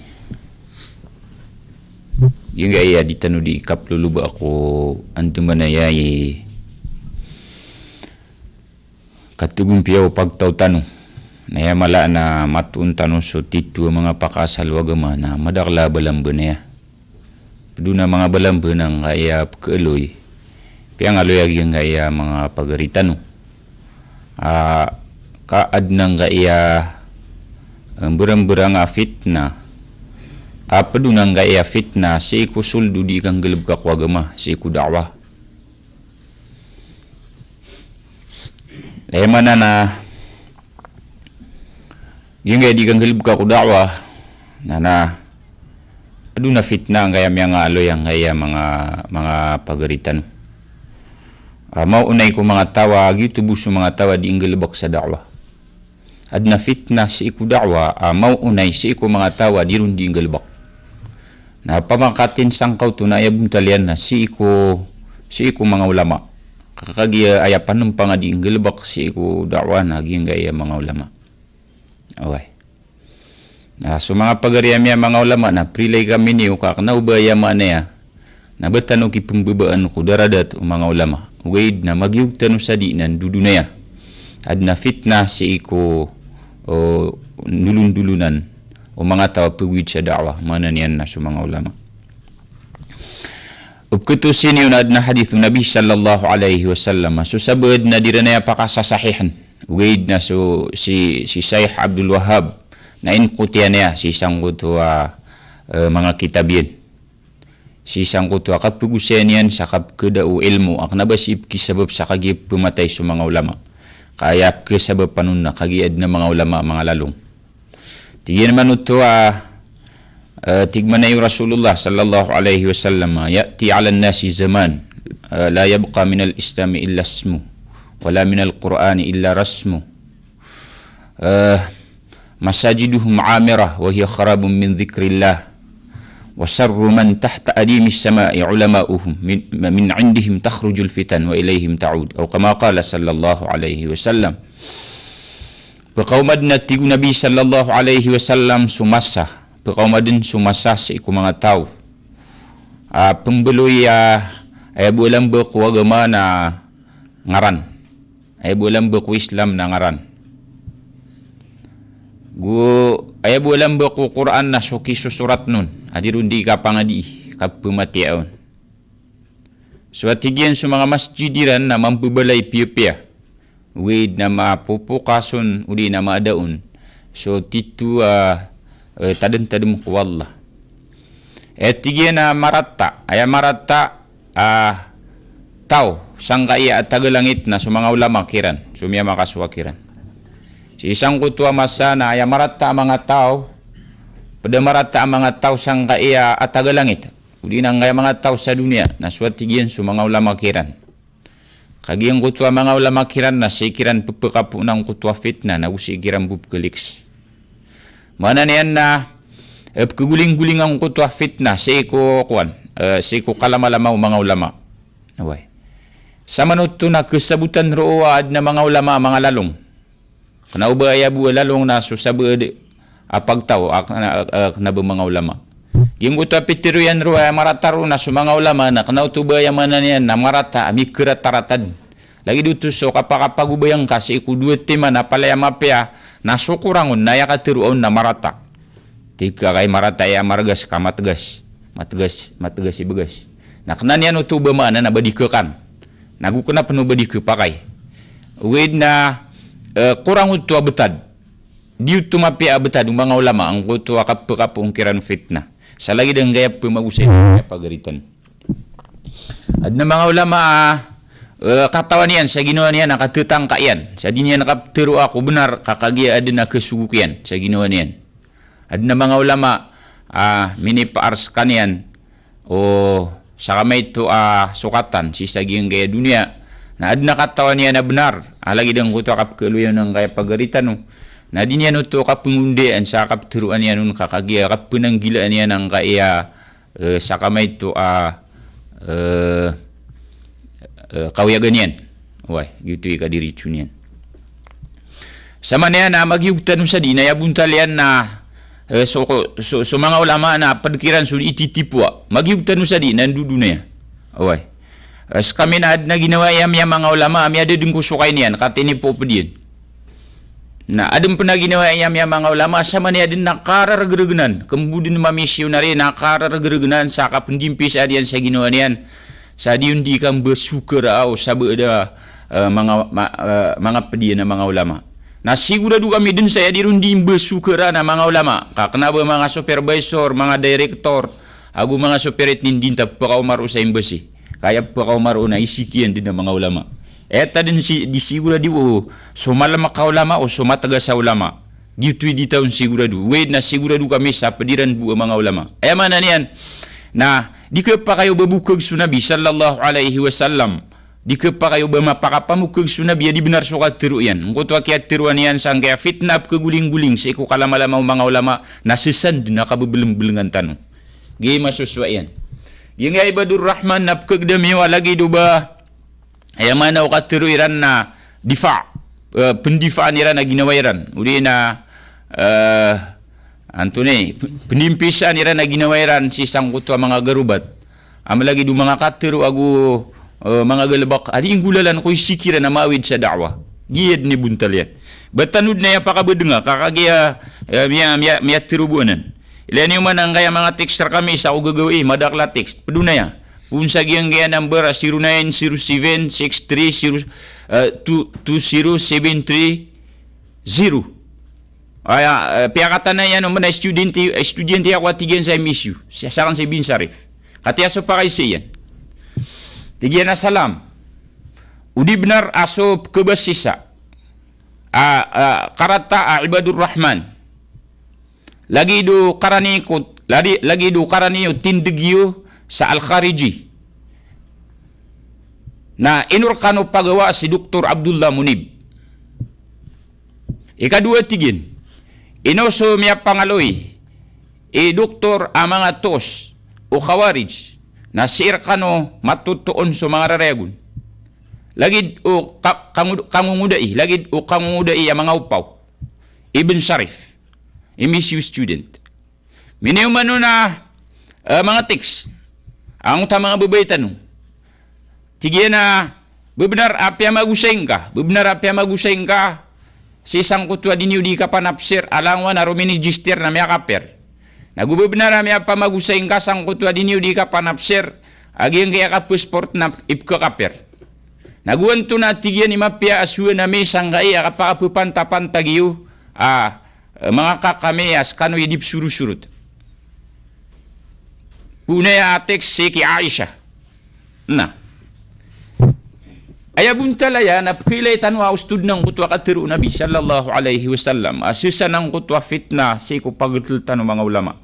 Giyangkaya di tano di kaploloba ko andamanaya i katagompiya o pagtaw tano. Na aya mala na matoon tano so titho a manga pakaasal o agama na madakl a balambanaya. Pd on a manga balambanaya angkaya pkhaaloy. Piyangaloy a giyangkaya manga pagari tano. Ah, ka adn angkaya, eh, mbarang-mbarang a fitna. Ah, pd on angkaya fitna sii ko sold o di kanggalbka ko agama, sii ko da'wah. Aya maana na giyangkaya di kanggalbka ko da'wah, na, na adn a fitna angkaya miyangaaloy angkaya manga, manga pagari tano. Ah, maonay ko manga taw a giyoto bo so manga taw a di nggalbk sa da'wah. Adn a fitna sii ko da'wah a maonay sii ko manga taw a di ron di nggalbk. Na opama ka tin sangkoto na aya bontal iyan na sii ko, sii ko manga ulama. Ka kagiya aya panompang a di nggalbk sii ko da'wah na giyangkaya manga ulama. Oway. Na so manga pagari ami a manga ulama na prilay kami niyo ka kna o ba aya maana aya na ba tano kipmbabaan ko daradat o manga ulama. Ogaid na magiyog tano sa di na ndodonaya. Adn a fitna sii ko, o, nolondolonan o manga taw a pagowid sa da'wah, maana niyan na so manga ulama. O pkhatosini on na adn a hadith o Nabi sallallahu alaihi wasallam, so sabaad na di ran aya pakasasahihan. Ogaid na so si, si Shaykh Abdul Wahhab na inkotiyan aya sii sangkoto a, eh, manga kitab iyan. Sii sangkoto a kapgosayan iyan sa kapkhada o ilmo a kna ba sii pkhisabap sa kagiya pmatay so manga ulama. Ka aya pkhisabapan on na kagiya adn a manga ulama a manga lalong. Tig iyan man oto a, eh, tig mambo o Rasulullah sallallahu alaihi wasallam, "Ya'ti 'alan nasi zaman, eh, la yabqa minal Islami illa ismu, wala minal Qur'ani illa rasmu. Eh, masajiduhum 'amirah, wa hiya kharabun min dhikrillah. Wa sharru man tahta adimis sama'i ulama'uhum, min, min 'indihim takhrujul fitan wa ilaihim ta'ud." Aw kama qala sallallahu alaihi wasallam. Pkaoma dn a tig o Nabi sallallahu alaihi wasallam so masa. Pkaoma dn so masa sii ko manga taw a pmbaloy a aya bo a lamba ko agama na ngaran. Aya bo a lamba ko Islam na ngaran. Go aya bo a lamba ko Qur'an na so kisosorat on a di ron di kapangadii. kapematiya on. So a tig iyan so manga masjid iran na mambebalay piyapiya, ogaid na mapopokas on odi na maada on so tito a, eh, tademtadem ko Allah. Eh, tig iyan a marata, aya marata a taw sangkaya a taga langit na so manga ulama kiran, so miyamakasowa kiran. Sii sangkoto a masa na aya marata a manga taw, ped a marata a manga taw sangkaya a taga langit, odi na angkaya manga taw sa doniya, na so a tig iyan so manga ulama kiran. Ka giyangkoto a manga ulama kiran na sii kiran pepekapoon angkoto a fitna, na go sii kiran bo pekeliks. Maana niyan na, eh, pekegolinggoling angkoto a fitna sii ko kowan, eh, sii ko kalamalama o manga ulama. Oway. Samanoto na kesabotan roo a aden a manga ulama a manga lalong. Kena o ba aya bo a lalong na so sabaad a pagtaw a, a, a, kena ba manga ulama. Giyangkoto a pitero iyan roo a aya marata roo na so manga ulama na kena oto ba aya maana niyan na marata a mikerataratad. Lagid oto so kapakapagobayang ka sii ko dowa timan a palaya mapiya na so korang on na aya katero on na marata. Tig ka kay marata aya margas ka mategas. Mategas, mategas i begas. Na kena niyan oto ba maana na ba di kekan. Na go kena pen o ba di kepakay. Ogaid na, eh, korang oto a betad. Di oto mapiya a betad o manga ulama angkoto a kapekapoon kiran o fitna. Sa lagid angkaya pemagosay a pagaritan. Aden a manga ulama a, eh, katawan iyan sa ginawa niyan a katetangka iyan. Sa di niyan kapetero a ko benar ka kagiya aden a kesogok iyan sa ginawa niyan. Aden a manga ulama a minipaar sekaniyan o sakamaito a sokatan sii sa giyangkaya doniya. Na aden a katawan iyan a benar a lagid angkoto a kapekeloya on angkaya pagaritan o. Na di niyan oto kapengondaan sa kapeteroan iyan on ka kagiya kapenanggilaan iyan angkaya eh, sakamaito a, eh, eh, kawiyagan iyan. Oway, giyoto i kadiritso niyan. Samanaya na magiyog tano sa di na aya bontal iyan na, eh, so, so, so manga ulama na ped kiran so di ititipowa. Magiyog tano sa di na ndodonaya. Oway. Eh, sekami na aden a ginawa iyan a manga ulama a miyada den ko sokay niyan, ka tinipowa ped iyan. Na aden pen a ginawa iyan a manga ulama, samanaya den na kararegeregenan, kembo den mamisyonari na kararegeregenan sa kapendimpisaan iyan sa ginawa niyan. Sa di on di kambesokera o sabaad a, eh, manga, ma, eh, manga ped iyan a manga ulama. Na sigorado kami den sa aya di ron di mbesokera na manga ulama. Ka kena ba manga supervisor, manga director, ago manga superintendent a pekaoma roo sa embassy. Ka aya pekaoma roo na isik iyan den a manga ulama. Aya taden si, di sigorado o so malemek a ulama o so mategas a ulama. Giyoto i di taon sigorado. Ogaid na sigorado kami sa ped iran bo a manga ulama. Aya maana niyan na di kepakay o ba bokeg so Nabi sallallahu alaihi wasallam. Di kepakay o ba mapakapamokeg so Nabi a di benar so katero iyan. Angkoto a kiyateroa niyan sangkaya fitna a pekegolinggoling sii ko kalamalama o manga ulama na sesand na kabebelembelengan tano. Giya i masosowa iyan. Giya i Ibadur Rahman na pekegedam iyo a lagid o ba, aya maana o katero iran na difa, eh, pendifaan iran a ginawa iran. Odi na, eh, antonaa i, pe-, pendimpisaan iran a ginawa iran sii sangkoto a manga garobat. A malagid o manga katero ago, eh, manga galebek a di inggolalan ko isik iran a maawid sa da'wah. Giya den i bontal iyan. Ba tano den aya pakabedenga, ka kagiya, eh, miya, miya, miyatero bo anan. Ilaya niyo man angkaya manga text rekami sa ko gagawii, madakel a text. Pedonaya. Poon sa giyangkaya number a zero nine zero seven six three zero, eh, two, two zero seven three zero. Aya, eh, piyakatana iyan o mena student, student ako a tig iyan sa M S U. Sa, saken si Bin Sharif. Katiya so pakaiza iyan. Tig iyan a salam. O di benar a so pekebasisa a, a, karata a Ibadur Rahman. Lagid o karani ko, lagi, lagid o karani o tindeg iyo sa Al-Khariji. Na ino rekano pagawa si Doktor Abdullah Munib. Ikadowa tig iyan, ino so miyapangaloy i doktor a manga toos o Khawarij, na sii rekano matotoon so manga rarayag on. Lagid o ka-, kango-, kangongodai, lagid o kangongodai a manga opaw. Ibn Sharif, M S U student. Miniyoman on a, eh, manga text. Angkoto a manga babay tano. Tig iyan a, bebenar a piyamagosay ngka, bebenar a piyamagosay ngka, sii sangkoto a di niyo di kapanapsir a langowan a rominijistir na miyakapir. Na go ba bnar a miyapamagosay ngka sangkoto a di niyo di kapanapsir a giyangkaya kapasport na ipkhakapir. Na go antonaa, tig iyan, i mapiya a sowan ami sangkai a kapakapapantapantag iyo a, eh, manga kaka ami a skano i di psorosorot. Poon aya a text sii ki Aisha. Na aya bontal aya na pkhailay tano a ostod nangkoto a katharo o Nabi sallallahu alaihi wasallam a sii sangkoto a fitna sii ko pagtl tano manga ulama.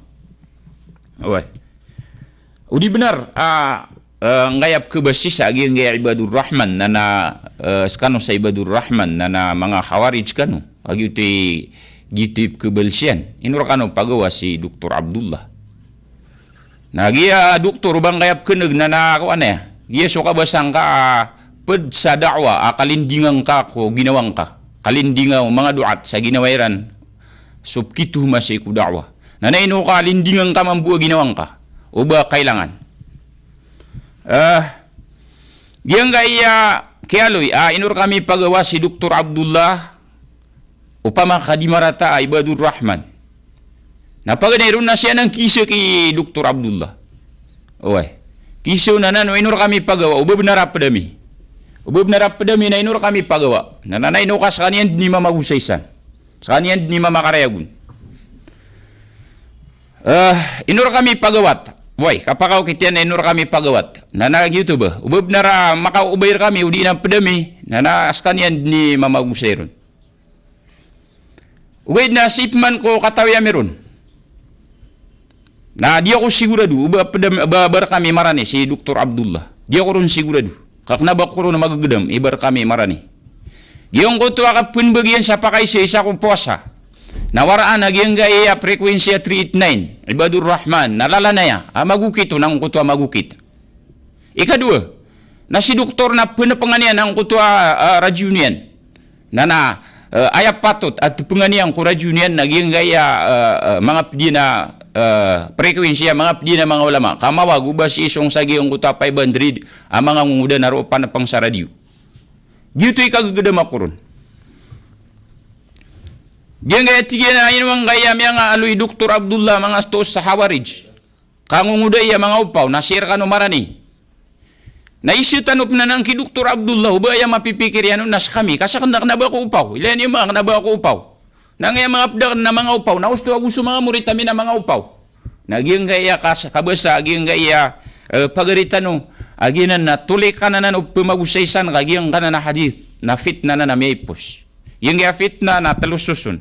Oway. O di bnar a, eh, ngkaya pkhabasis a giyangkaya Ibadur Rahman na na, eh, skano sa Ibadur Rahman na na manga Khawarij kano. A giyoto i, giyoto i pkhabalsiyan. Ino rkano pagawa si Doktor Abdullah? Na giya doktor o ba ngkaya pkhan'g na na kowan aya. Giya so kabasa ngka a pd sa da'wa a kalindinga ngka ko ginawa ngka. Kalindinga o manga du'at sa ginawa iran so pkitohoma sii ko da'wa. Na na ino kalindinga ngka mambo a ginawa ngka o ba kailangan. Eh, giyangkaya kiyaaloy a ino rkami pagawa si Doktor Abdullah, opama ka di marata a Ibadur Rahman. Na paganay ron na siya nan kiisa ki Doktor Abdullah. Oway. Kiisa on anan o ino rkami pagawa, o ba bnar a pd ami. O ba bnar a pd ami na ino rkami pagawa. Na na na ino ka skaniyan dn i mamagosay san. Skaniyan dn i mamakarayag on. Eh, ino rkami pagawat. Oway, kapakaokit iyan na ino rkami pagawat. Na na giyoto ba. O ba bnar a makaobay rkami, o di na pd ami. Na na skaniyan dn i mamagosay ron. Ogaid na sii pman ko katawi ami ron. Na di ako sigurado, o ba pd am-, ba, ba rkami marani si Doktor Abdullah. Di ako ron sigurado. Ka kna ba ko ron magagdam, i ba rkami marani. Giyangkoto a kapnbag iyan sa pakaisaisa ko powasa. Na waraan a giyangkaya frequency a three eight nine, Ibadur Rahman, na lalan aya a magokit on angkoto a magokit. Ikadowa, na si doktor na pnpngan iyan angkoto a, a, radyo niyan. Na, na, eh, aya patot a tpngan iyan ko radyo niyan na giyangkaya, eh, eh, manga pd iyan a, eh, frequency a manga pd iyan a manga ulama. Ka mawa go ba sii song sa giyangkoto a five hundred a manga ngongoda na roo pnpng sa radyo. Giyoto i kagagdam ako ron. Giyangkaya tig iyan a ino angkaya miyangaaloy i Doktor Abdullah, manga stoos sa Khawarij. Ka ngongoda iyan a manga opaw, na sii rkano marani. Na isa tano pn anan ki Doktor Abdullah, o ba aya mapipikir iyan on na skami, ka sakn na kna ba ko opaw. Ilaya niyo ma kna ba ko opaw. Na angkaya manga pd akn na manga opaw, na osto ago so manga morit ami na manga opaw. Na giyangkaya kas-, kabasa, giyangkaya, eh, pagari tano, a giyanan na tolikan anan o pmagosay san ka giyangkanan a hadith, na fitna anan a miyaipos. Giyangkaya fitna na tlo soson.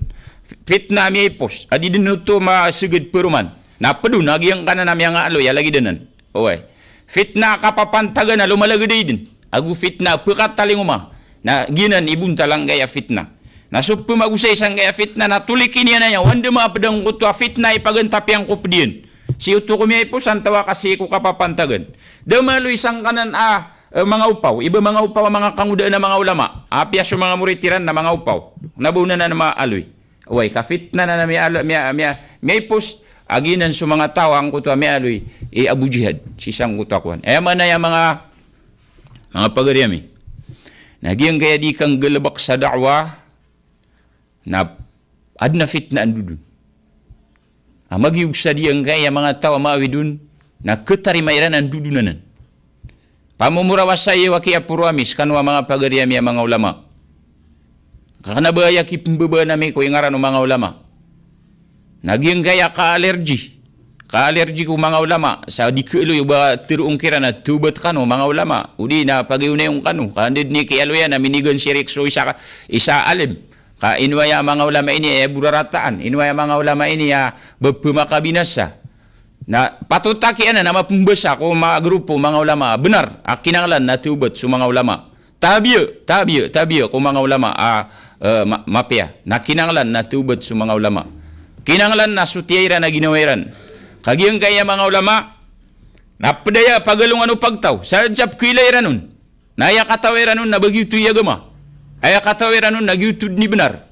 Fitna a miyaipos, a di dn oto masgd paroman. Na pd on a giyangkanan a miyangaaloy a lagid anan. Oway. Fitna a kapapantagan a lomalagd a idn. Ago fitna a pkatalingoma. Na giyanan i bontal angkaya fitna. Na so pmagosay sangkaya fitna na tolikin iyan aya o anda ma a pd angkoto a fitna i pagantapiyan ko pd iyan. Sii oto ko miyaipos antawaa ka sii ko kapapantagan. Da maaloy sangkanan a, eh, manga opaw. I ba manga opaw a manga kangodaan a manga ulama. Apiya so manga morit iran na manga opaw. Na ba on anan maaloy. Oway, ka fitna anan a miya-, miya-, miya-, miyaipos, a giyanan so manga taw a angkoto a miyaaloy i Abu Jihad, sii sangkoto a kowan. Aya maana aya manga, manga pagari ami. Na giyangkaya di kanggalbk sa da'wa, na adn a fitna a ndodon. A magiyog sa giyangkaya manga taw a maawid on, na khatarima iran a ndodon anan. Pamomorawasa iyo a kiyaporo ami, skano a manga pagari ami a manga ulama. Ka kna ba aya kipmbabaan ami ko ingaran o manga ulama. Na giyangkaya ka-allergy. Ka-allergy ko manga ulama. Sa di khaaloy o ba tharoon kiran a thawbat kano manga ulama. O di na pagayonayon kano. Ka anda dn i kiyaaloyan a minigan sirik so isa, isa a alim. Ka ino aya manga ulama ini a borarataan. Ino aya manga ulama ini a ba pmakabinasa. Na patot a kiyanan a mapmbasa ko ma-, grupo manga ulama, bnar a kinanglan na thawbat so manga ulama. Tabiya, tabiya, tabiya ko manga ulama a, eh, ma-, mapiya. Na kinanglan na thawbat so manga ulama. Kinanglan na sotiya iran a ginawa iran. Ka giyangkaya manga ulama, na pd aya pagalongan o pagtaw. Sa, sa pkhailay iran on. Na aya katawi iran on na ba giyoto i agama. Aya katawi iran on na giyoto dn i bnar.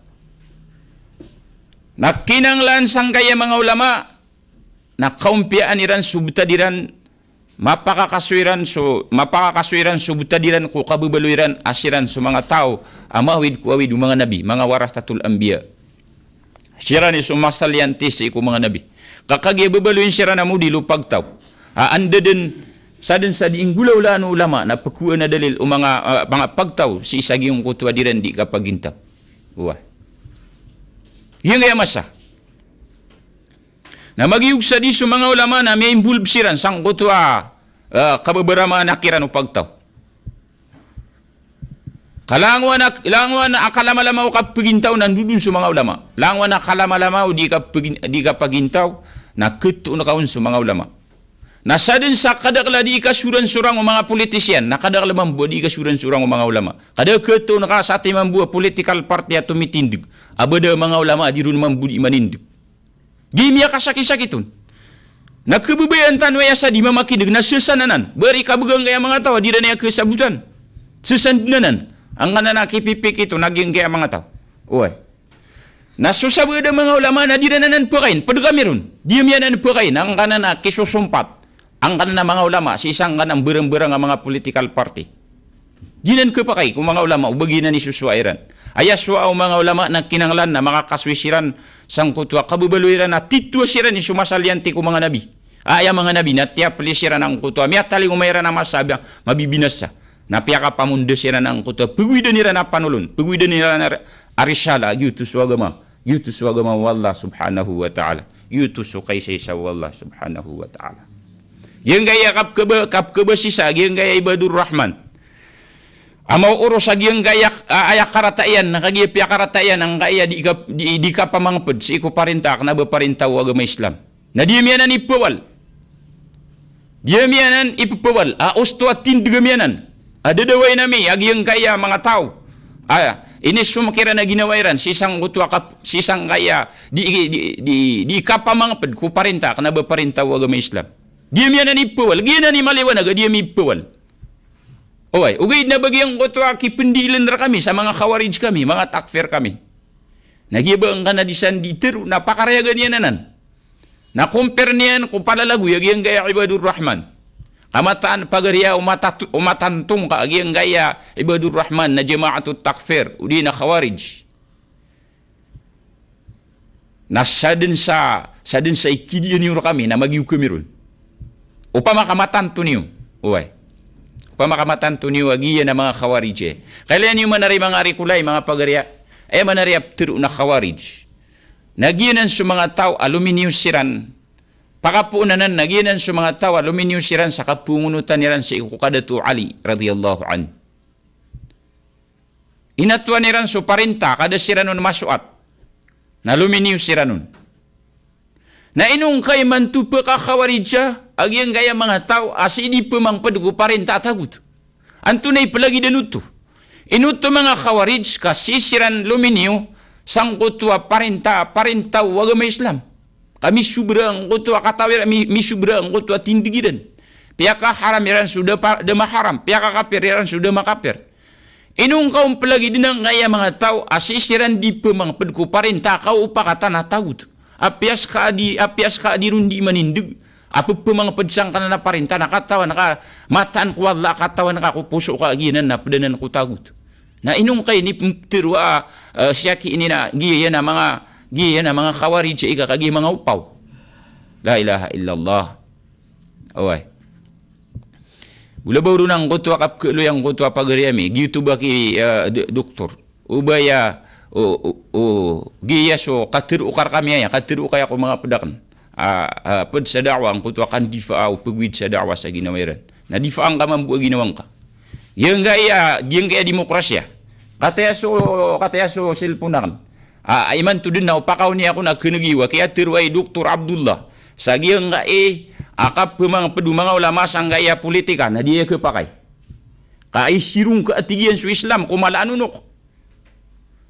Na kinanglan sangkaya manga ulama, na kaompiyaan iran so btad iran, mapakakaso iran so, mapakakaso iran so btad iran ko kababaloy iran a siran so manga taw a maawid ko awid o manga nabi, manga warathatul anbiya. Siran i so masaliyanti sii ko manga nabi. Ka kagiya babaloyin siran a model o pagtaw a anda den, sadn sa di inggolawlaan o ulama na pkowaan a dalil o manga, ah, manga pagtaw sii sa giyangkoto a di ran di kapagintaw. Oway. Giyangkaya masa na magiyog sa di so manga ulama na miyaimbulb siran sangkoto a, ah, kababaramaan a kiran o pagtaw. Ka langowan a, langowan a kalamalama o kapagintaw na ndodon so manga ulama. Langowan a kalamalama o di kapagin-, di kapagintaw na khatoon ka on so manga ulama. Na sadn sa kadakl a di kasoransorang o manga politician, na kadakl mambo a di kasoransorang o manga ulama. Ka da khatoon ka satiman bo a political party a tomitindg a ba da manga ulama a di ron mambo di manindg. Di miyakasakisakit on. Na khababayaan tano aya sa di mamakindg na sasananan. Ba ri kabga angkaya manga taw a di ran aya khasabotan. Sasananan. Angkanan a kipipikit on a giyangkaya manga taw. Oway. Na so sabaad a manga ulama na di ran anan pakain. Pd kami ron. Di ami anan pakain. Angkanan a kisosompat angkanan a manga ulama sii sangkanan a mbarangbarang a manga political party. Giyanan khapakay ko manga ulama o ba giyanan i sosowa iran. Aya sowa o manga ulama na kinanglan na makakasoy siran sangkoto a kababaloy iran a titho siran i somasaliyanti ko manga nabi. Aya manga nabi na tiyapli siran angkoto a miyatalingoma iran a masa a mabibinasa. Na piyakapamonda siran angkoto a pagowidan iran a panolon, pagowidan iran a, a risala, giyoto so agama. Giyoto so agama o Allah subhanahu wa ta'ala. Giyoto so kaisaisa o Allah subhanahu wa ta'ala. Giyangkaya kapkaba-, kapkabasisa, giyangkaya Ibadur Rahman. Ama o oros a giyangkaya, a, aya karata iyan, na kagiya piyakarata iyan, angkaya di kap-, di, di kapamangpd sii ko parinta, kna ba parinta o agama Islam. Na di ami anan ipawal. Di ami anan ipawal. A osto a tindg ami anan. A dadawain ami a giyangkaya manga taw a inisomok iran a ginawa iran sii sangkoto a kap-, sii sangkaya di, di, di, di kapamangpd ko parinta, kna ba parinta o agama Islam. Di ami anan ipawal. Giyanan i maliwanag a di ami ipawal. Oway, ogaid na ba giyangkoto a kipndiilan rkami sa manga Khawarij kami, manga takfir kami. Na giya ba angkanan di san di tero na pakarayagan iyan anan. Na compare niyan ko palalagoy a giyangkaya Ibadur Rahman. Ka mataan pagari a o matat-, o matantong ka a giyangkaya Ibadur Rahman na Jama'atut Takfir, odi na Khawarij. Na sadn sa, sadn sa ikidiya niyo rkami, na magiyog kami ron. Opama ka matanto niyo. Oway. Opama ka matanto niyo a giya na manga Khawarij e. Kailaya niyo man ari manga ari ko lay, manga pagari a. Aya man ari a ptero na Khawarij. Na giyanan so manga taw a lominiyo siran, pakapoon anan, na giyanan so manga taw a lominiyo siran sa kapongonotan iran sii ko kadato o Ali radiyallahu anhu. Inatowan iran so parinta, ka da siran on masoat. Na lominiyo siran on. Na ino ngka i manto pkha-Khawarij a giyangkaya manga taw a sii di pmangpd ko parinta a tagot? Antonaa i plagidan oto? Ino oto manga Khawarij ka sii siran lominiyo sangkoto a parinta, parinta o agama Islam. Ka misobra angkoto a kataw iran, mi-, misobra angkoto a tindg iran. Piyakaharam iran so da pa-, da maharam, piyakakapir iran so da makapir. Ino ngka on plagidan angkaya manga taw a sii siran di pmangpd ko parinta ka o pakatan a tagot? Apiya ska a di, apiya ska a di ron di manindg a ppmangpd sangkanan a parinta na katawan ka mataan ko Allah, katawan ka ko poso ka a giyanan na pd anan ko tagot. Na ino ngka ini ptero a, eh, siyaki ini na giya iyan a manga, giya iyan a manga Khawarij a ika ka giya manga opaw. La ilaha illallah. Oway. Bolabaw ron angkoto a kapkhaaloy angkoto a pagari ami, giyoto ba ki, eh, d-, doktor. O ba aya, o, o, o, giya so katero ka rkami aya, katero ka aya ko manga pd akn. A, a, pd sa da'wa angkoto a kandifaa o pagowid sa da'wa sa ginawa iran. Na difaa ngka mambo a ginawa ngka. Giyangkaya, giyangkaya demokrasiya. Kataya so, kataya so cellphone akn. A, imanto dn na o pakaoni ako na khnagi wa kiyatero ay Doktor Abdullah sa giyangkai a kapmangpd o manga ulama sangkaya politika na di aya khapakay. Ka isirong ka a tig iyan so Islam ko mala a nonok.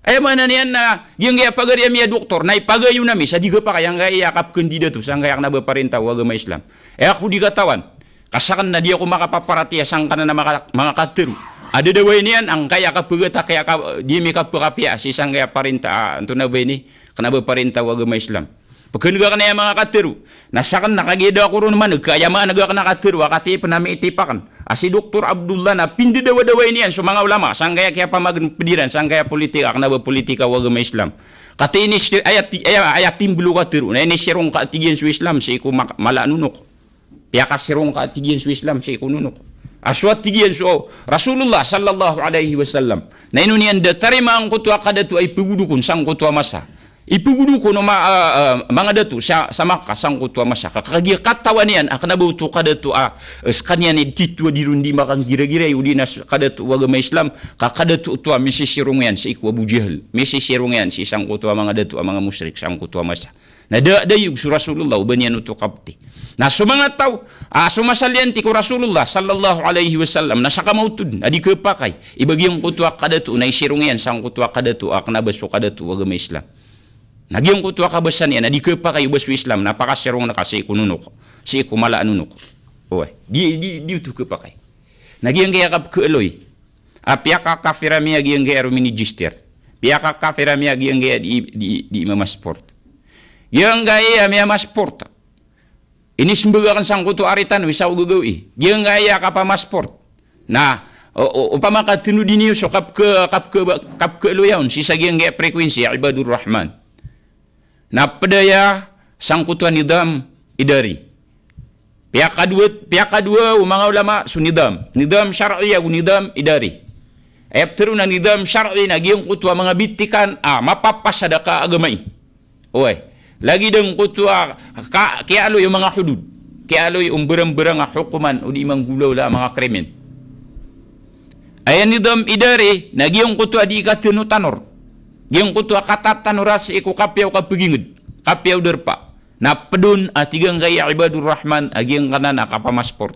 Aya maana niyan na giyangkaya pagari ami a doktor na ipagayon ami sa di khapakay angkaya kapkhandidato sangkaya kna ba parinta o agama Islam. Aya ko di katawan. Ka sakn na di ako makapaparatiyaya sangkanan a manga, manga katero a dadaway niyan angkaya kapgataki a ka, di ami kapkapiya sii sangkaya parinta, a, antonaa ba ini, kna ba parinta o agama Islam. Pkhan'g akn aya manga katero. Na sakn na kagiya da ako ron man'g ka aya man'g akn a katero a katipn ami itipakn a si Doktor Abdullah na pindadawadaway niyan so manga ulama sangkaya kiyapamagn pd iran sangkaya politika kna ba politika o agama Islam. Katii ini si-, aya ti-, aya, aya timbelo ka tero, na inisirong ka a tig iyan so Islam sii ko mak-, mala a nonok. Piyakasirong ka a tig iyan so Islam sii ko nonok. A so a tig iyan so Rasulullah sallallahu alaihi wasallam. Na ino niyan da tarimaa angkoto a kadato a ipegodok on sangkoto a masa. Ipegodok on o ma-, a, a, manga dato sa, sa Makkah sangkoto a masa. Ka kagiya katawan iyan a kena ba oto kadato a, e, sekaniyan i tito a di ron di makanggiragiray odi na s-, kadato o agama Islam, ka kadato oto a misisirong iyan sii ko Abu Jahl, misisirong iyan sii sangkoto a manga dato a manga mushrik sangkoto a masa. Na da, da iyog so Rasulullah o ba niyan oto kapeti. Na so manga taw a, so masaliyan ti ko Rasulullah sallallahu alaihi wasallam, na sakamaoto den a di kepakay i ba giyangkoto a kadato na isirong iyan sangkoto a kadato a kena ba so kadato o agama Islam. Na giyangkoto a kabasa niyan a di kepakay o ba so Islam na pakasirong na ka sii ko nonok, sii ko mala a nonok. Oway, di, di, di oto kepakay. Na giyangkaya kapekealoy a piyakakafir ami a giyangkaya rominijistir. Piyakakafir ami a giyangkaya di, di, di mamasport. Giyangkaya miyamasport. Inisembag aken sangkoto a ari tano i sa o gagawii. Giyangkaya kapamasport. Na, o, o, opama ka tenodi niyo so kapeke-, kapeke-, kapekealoya on sii sa giyangkaya frequency a Ibadur Rahman. Na ped aya sangkoto a nidam idari. Piyakadowa, piyakadowa o manga ulama so nidam. Nidam shar'i ago nidam idari. Aya petero na nidam shar'i na giyangkoto a manga bitikan a mapapasad a kaagama i. Oway. Lagid angkoto a ka-, kiyaaloy o manga hudud. Kiyaaloy o mberang-berang a hokoman odi manggolawla a manga krimen. Aya nidam idari na giyangkoto a di katano-tanor. Giyangkoto a katatanora sii ko kapiya o kapeginged, kapiya o darpa. Na ped on a tig angkaya Ibadur Rahman a giyangkanan a kapamasport.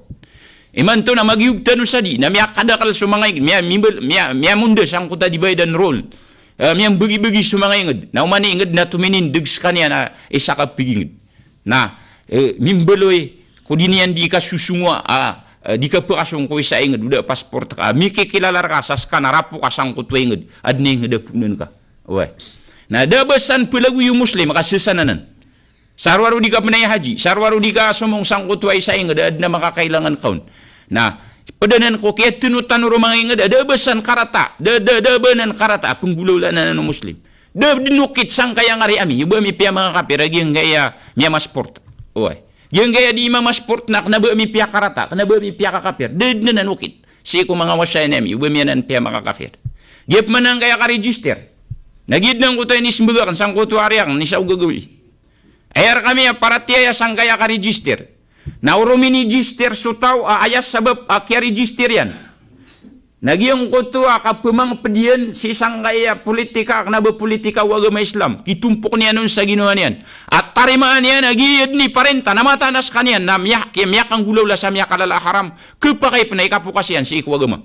Imanto na magiyog tano sa di, na miyakadakel so manga ing-, miya-, mimbel-, miya-, miyamonda sangkoto a di bayad a enroll. Eh, miyambegi-begi so manga inged. Na oman i inged na tominindeg sekaniyan a isa a kapeginged. Na, eh, mimbaloy ko di niyan di kasosongoa, ah, eh, di kapekasong ko isa a inged, o da pasport ka. Mikikilala reka sa seka na rapo ka sangkoto a inged. Aden a inged a ponan ka. Oway. Na da ba san pelagoy o Muslim a kasesan anan. Sa rowaro di kapenay haji, sa rowaro di kasomong sangkoto a isa a inged a aden a makakailangan ka on. Na, ped anan ko kiyatano-tanor o manga inged a da ba san karata, da, da, da ba anan karata a penggolawlaan anan o Muslim. Da den okit sangkaya ngari ami, o ba ami piyamangakapir a giyangkaya miyamasport. Oway. Giyangkaya di mamasport na kena ba ami piyakarata, kena ba ami piyakakapir. Da den anan okit sii ko manga wasayan ami, o ba ami anan piyamakakapir. Giya pman angkaya karegister. Na giya den angkoto a inisembag aken sangkoto a ari aken, ni sa o gagawii. Aya rekami a paratiyaya sangkaya karegister. Na o rominigister so taw a aya sabap a kiyaregister iyan na giyangkoto a kapemangped iyan sii sangkaya politika, kena ba politika o agama Islam. Kitompok niyan on sa ginawa niyan a tarimaan iyan a giya den i parinta na mataan a sekaniyan na miya-, miyakanggolawla sa miyakalala a haram. Kepakay pen a ikapokas iyan sii ko agama.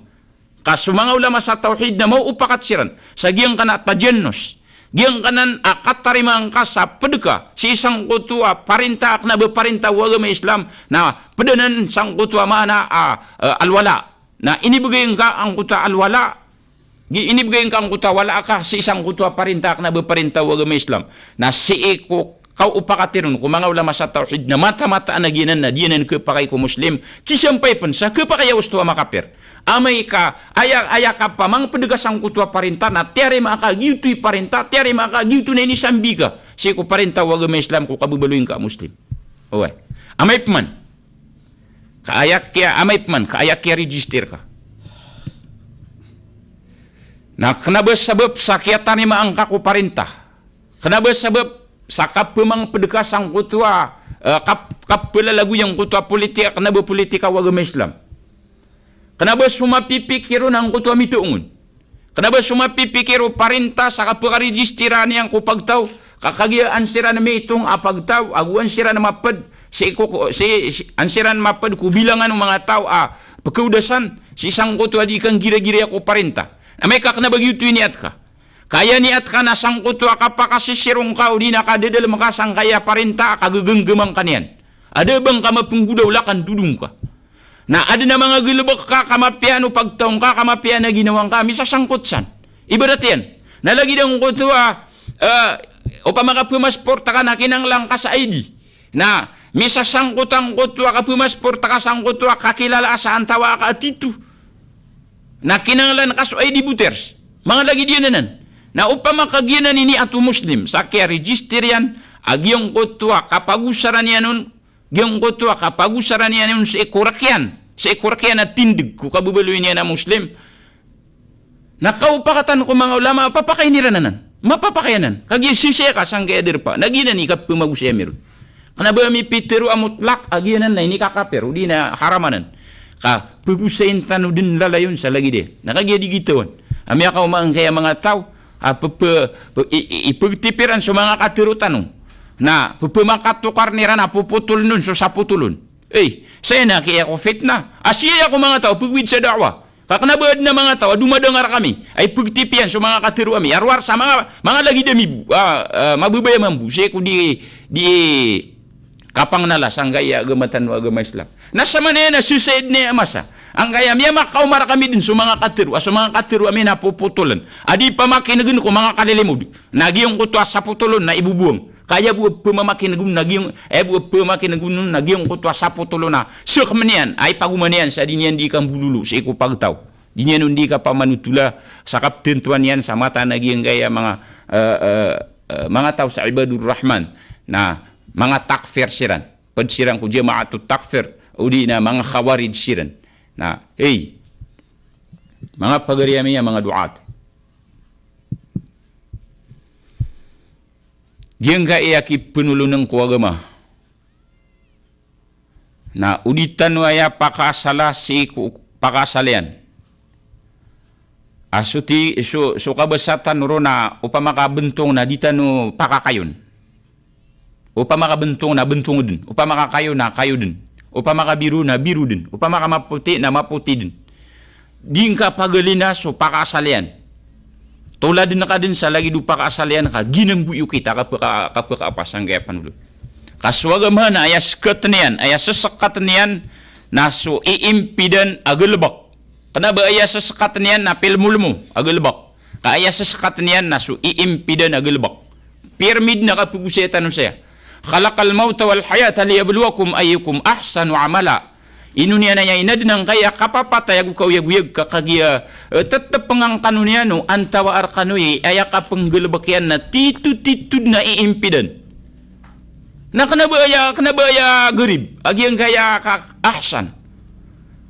Ka so manga ulama sa tawhid na maopakat siran sa giyangkanan a tajannus. Giyangkanan a katarima ngka sa ped ka sii sangkoto a parinta a kena ba parinta o agama Islam, na ped anan sangkoto a maana a, eh, alwala. Na inibegay ngka angkoto a alwala. Gi-, inibegay ngka angkoto a wala ka sii sangkoto a parinta a kena ba parinta o agama Islam. Na sii ko kaopakati ron ko manga ulama sa tawhid na mata-mataan a giyanan na di anan kepakay ko Muslim, kisampay pen sa kepakay a osto a makapir. Amay ka aya, aya kapamangped ka sangkoto a parinta na tiyarima ka giyoto i parinta, tiyarima ka giyoto na inisambi ka sii ko parinta o agama Islam ko kabebaloy ngka a Muslim. Oway. Amay pman ka aya kiya, amay pman ka aya kiyaregister ka. Na kena ba sabap sa kiyatarimaa ngka ko parinta. Kena ba sabap sa kapemangped ka sangkoto a, eh, kap-, kapelalagoy angkoto a politika, kena ba politika o agama Islam. Kena ba so mapipikir on angkoto a mitaong on. Kena ba so mapipikir o parinta sa kapekaregisteran iyan ko pagtaw, ka kagiya an siran mitong a pagtaw, ago an siran maped, sii ko, sii, sii, an siran maped ko bilangan o manga taw a pekaodasan sii sangkoto a di kanggiragirai ko parinta. Na amay ka kena ba giyoto i niyat ka. Ka aya niyat ka na sangkoto a kapakasisirong ka odi na kadedel maka sangkaya parinta a kagegenggeman ka niyan. A da ba ngka mapenggolawla ka ndodong ka. Na aden a manga galebek ka, ka mapiya o pagtaw ngka, ka mapiya a ginawa ngka, misasangkot san. Ibarat iyan na lagid angkoto a, eh, opama ka pemasport ka na kinanglan ka sa I D. Na misasangkot angkoto a kapemasport ka sangkoto a kakilala a sa antawaa ka a tito. Na kinanglan ka so I D voters. Manga lagid iyan anan. Na opama ka giyanan i niyato Muslim sa kiya-register iyan a giyangkoto a kapagosaran iyan on, giyangkoto a kapagosaran iyan on sii ko rk iyan, sii ko rk iyan a tindg ko kababaloy niyan a Muslim, na kaopakatan ko manga ulama a papakain iran anan. Mapapakay anan. Kagiya sisii ka sangkaya darpa. Na giyanan i kapmagosay ami ron. Kna ba ami pitharo a mutlak a giyanan na inikakapir, odi na haram anan. Ka pgosayin tano dn lalayon sa lagid iyan. Na kagiya di giyoto on a miyakaoma angkaya manga taw a pp-, p-, i-, i-, ipgtip iran so manga katharo tano. Na pphamakatokarn iran a popotoln on so sapotol on. Ey, saya na kiya ko fitnah. A siyaya ko manga taw a pgowid sa da'wah. Ka kna ba adn a manga taw a domadang rkami a ipgtip iyan so manga katharo ami a rowar sa manga, manga lagid ami bo, a, a, mababaya mambo sii ko di, di kapangnala sangkaya agama tano a agama Islam. Na samanaya na sisii dn aya masa angkaya miyamakaoma rkami dn so manga katharo, a so manga katharo ami na popotoln. A di pamakinegn ko manga kalilimod. Na giyangkoto a sapotol on na ibobowang. Ka aya bo a pmamakineg on na giyang, aya bo a pmamakineg on na giyangkoto a sapotol on na skm niyan a ipagoma niyan sa di niyan di kambololo sii ko pagtaw. Di niyan on di kapamanotola sa kapthantowan iyan sa mataan a giyangkaya manga, eh, eh, eh, manga taw sa Ibadur Rahman na manga takfir siran. Pd siran ko Jama'atut Takfir, odi na manga Khawarij siran. Na, hey, manga pagari ami a manga du'at. Giyangkaya kipnolonn ko agama. Na o di tano aya pakaasala sii ko pakaasal iyan. A so ti, so, so kabasa tano ron na opama ka bntong na di tano pakakayon. Opama ka bntong na bntong dn. Opama ka kayo na kayo dn. Opama ka biro na biro dn. Opama ka mapoti na mapoti dn. Di ngka pagalina so pakaasal iyan. Toladn ka dn sa lagid o pakaasal iyan ka ginambo iyo kita ka pka-, ka pkaapa sangkaya panolon. Ka so agama na aya skatn iyan, aya sskatn iyan na so iimpidan a galbk. Kna ba aya sskatn iyan na pilmolmo a galbk. Ka aya sskatn iyan na so iimpidan a galbk. Pirmid na kapgosay tano saya. Khalaqal mawta wal hayata liyabluwakum ayyukum ahsanu amala. Ino niyan aya inadn angkaya kapapatay ago kaoyagoyag ka kagiya, eh, ttpngan kano niyan o antawaa rkano i aya kapnggalbk iyan na tito-tito dn a iimpidan. Na kna ba aya, kna ba aya garib a giyangkaya ka ahsan.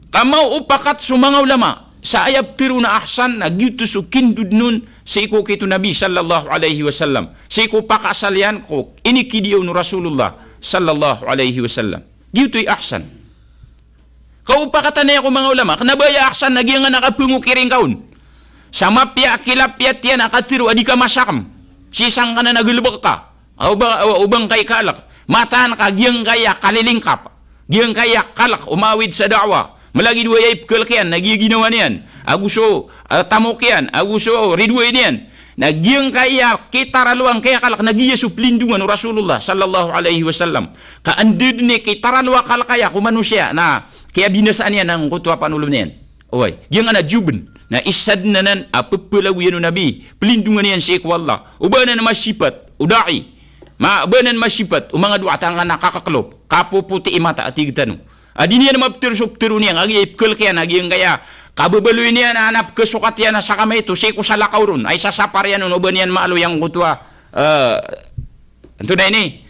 Ka maopakat so manga ulama sa aya ptharoon a ahsan na giyoto so kindodn on sii ko kito Nabi sallallahu alaihi wasallam, sii ko pakaasal iyan ko inikidiya on o Rasulullah sallallahu alaihi wasallam. Giyoto i ahsan. Kaopakatan aya ko manga ulama, kna ba aya ahsan na giyangkanan a kapngokiring ka on sa mapiya a kilapiyat iyan a katharo a di ka masakm sii sangkanan a galbk ka. Aw ba, aw, o ba ngka i kalk. Mataan ka giyangkaya kalilingkap. Giyangkaya kalk o maawid sa da'wah. Malagid o aya ipkalk iyan na giya ginawa niyan. Ago so, ah, tamok iyan. Ago so ridway niyan. Na giyangkaya kitaraloa angkaya kalk na giya so plindongan o Rasulullah sallallahu alaihi wasallam. Ka anda dn i kitaraloa kalk aya ko manosiya na kiyabinasaan iyan angkoto a panolon iyan. Oway, giyangkanan a jubn. Na isa dn anan a pphalagoyan o Nabi, plindongan iyan sii ko Allah. O ba anan masipat o da'i. Ma, o ba anan masipat o manga du'at angkanan a kakaklop, kapopoti i mata a tig tano. A di niyan maptharo so ptharoon iyan, a giya ipkalk iyan, a giyangkaya kababaloy niyan a na pkhasokat iyan a sakamaito sii ko salakaw ron a isasapar iyan on o ba niyan maaloy angkoto a, eh, antonaa ini?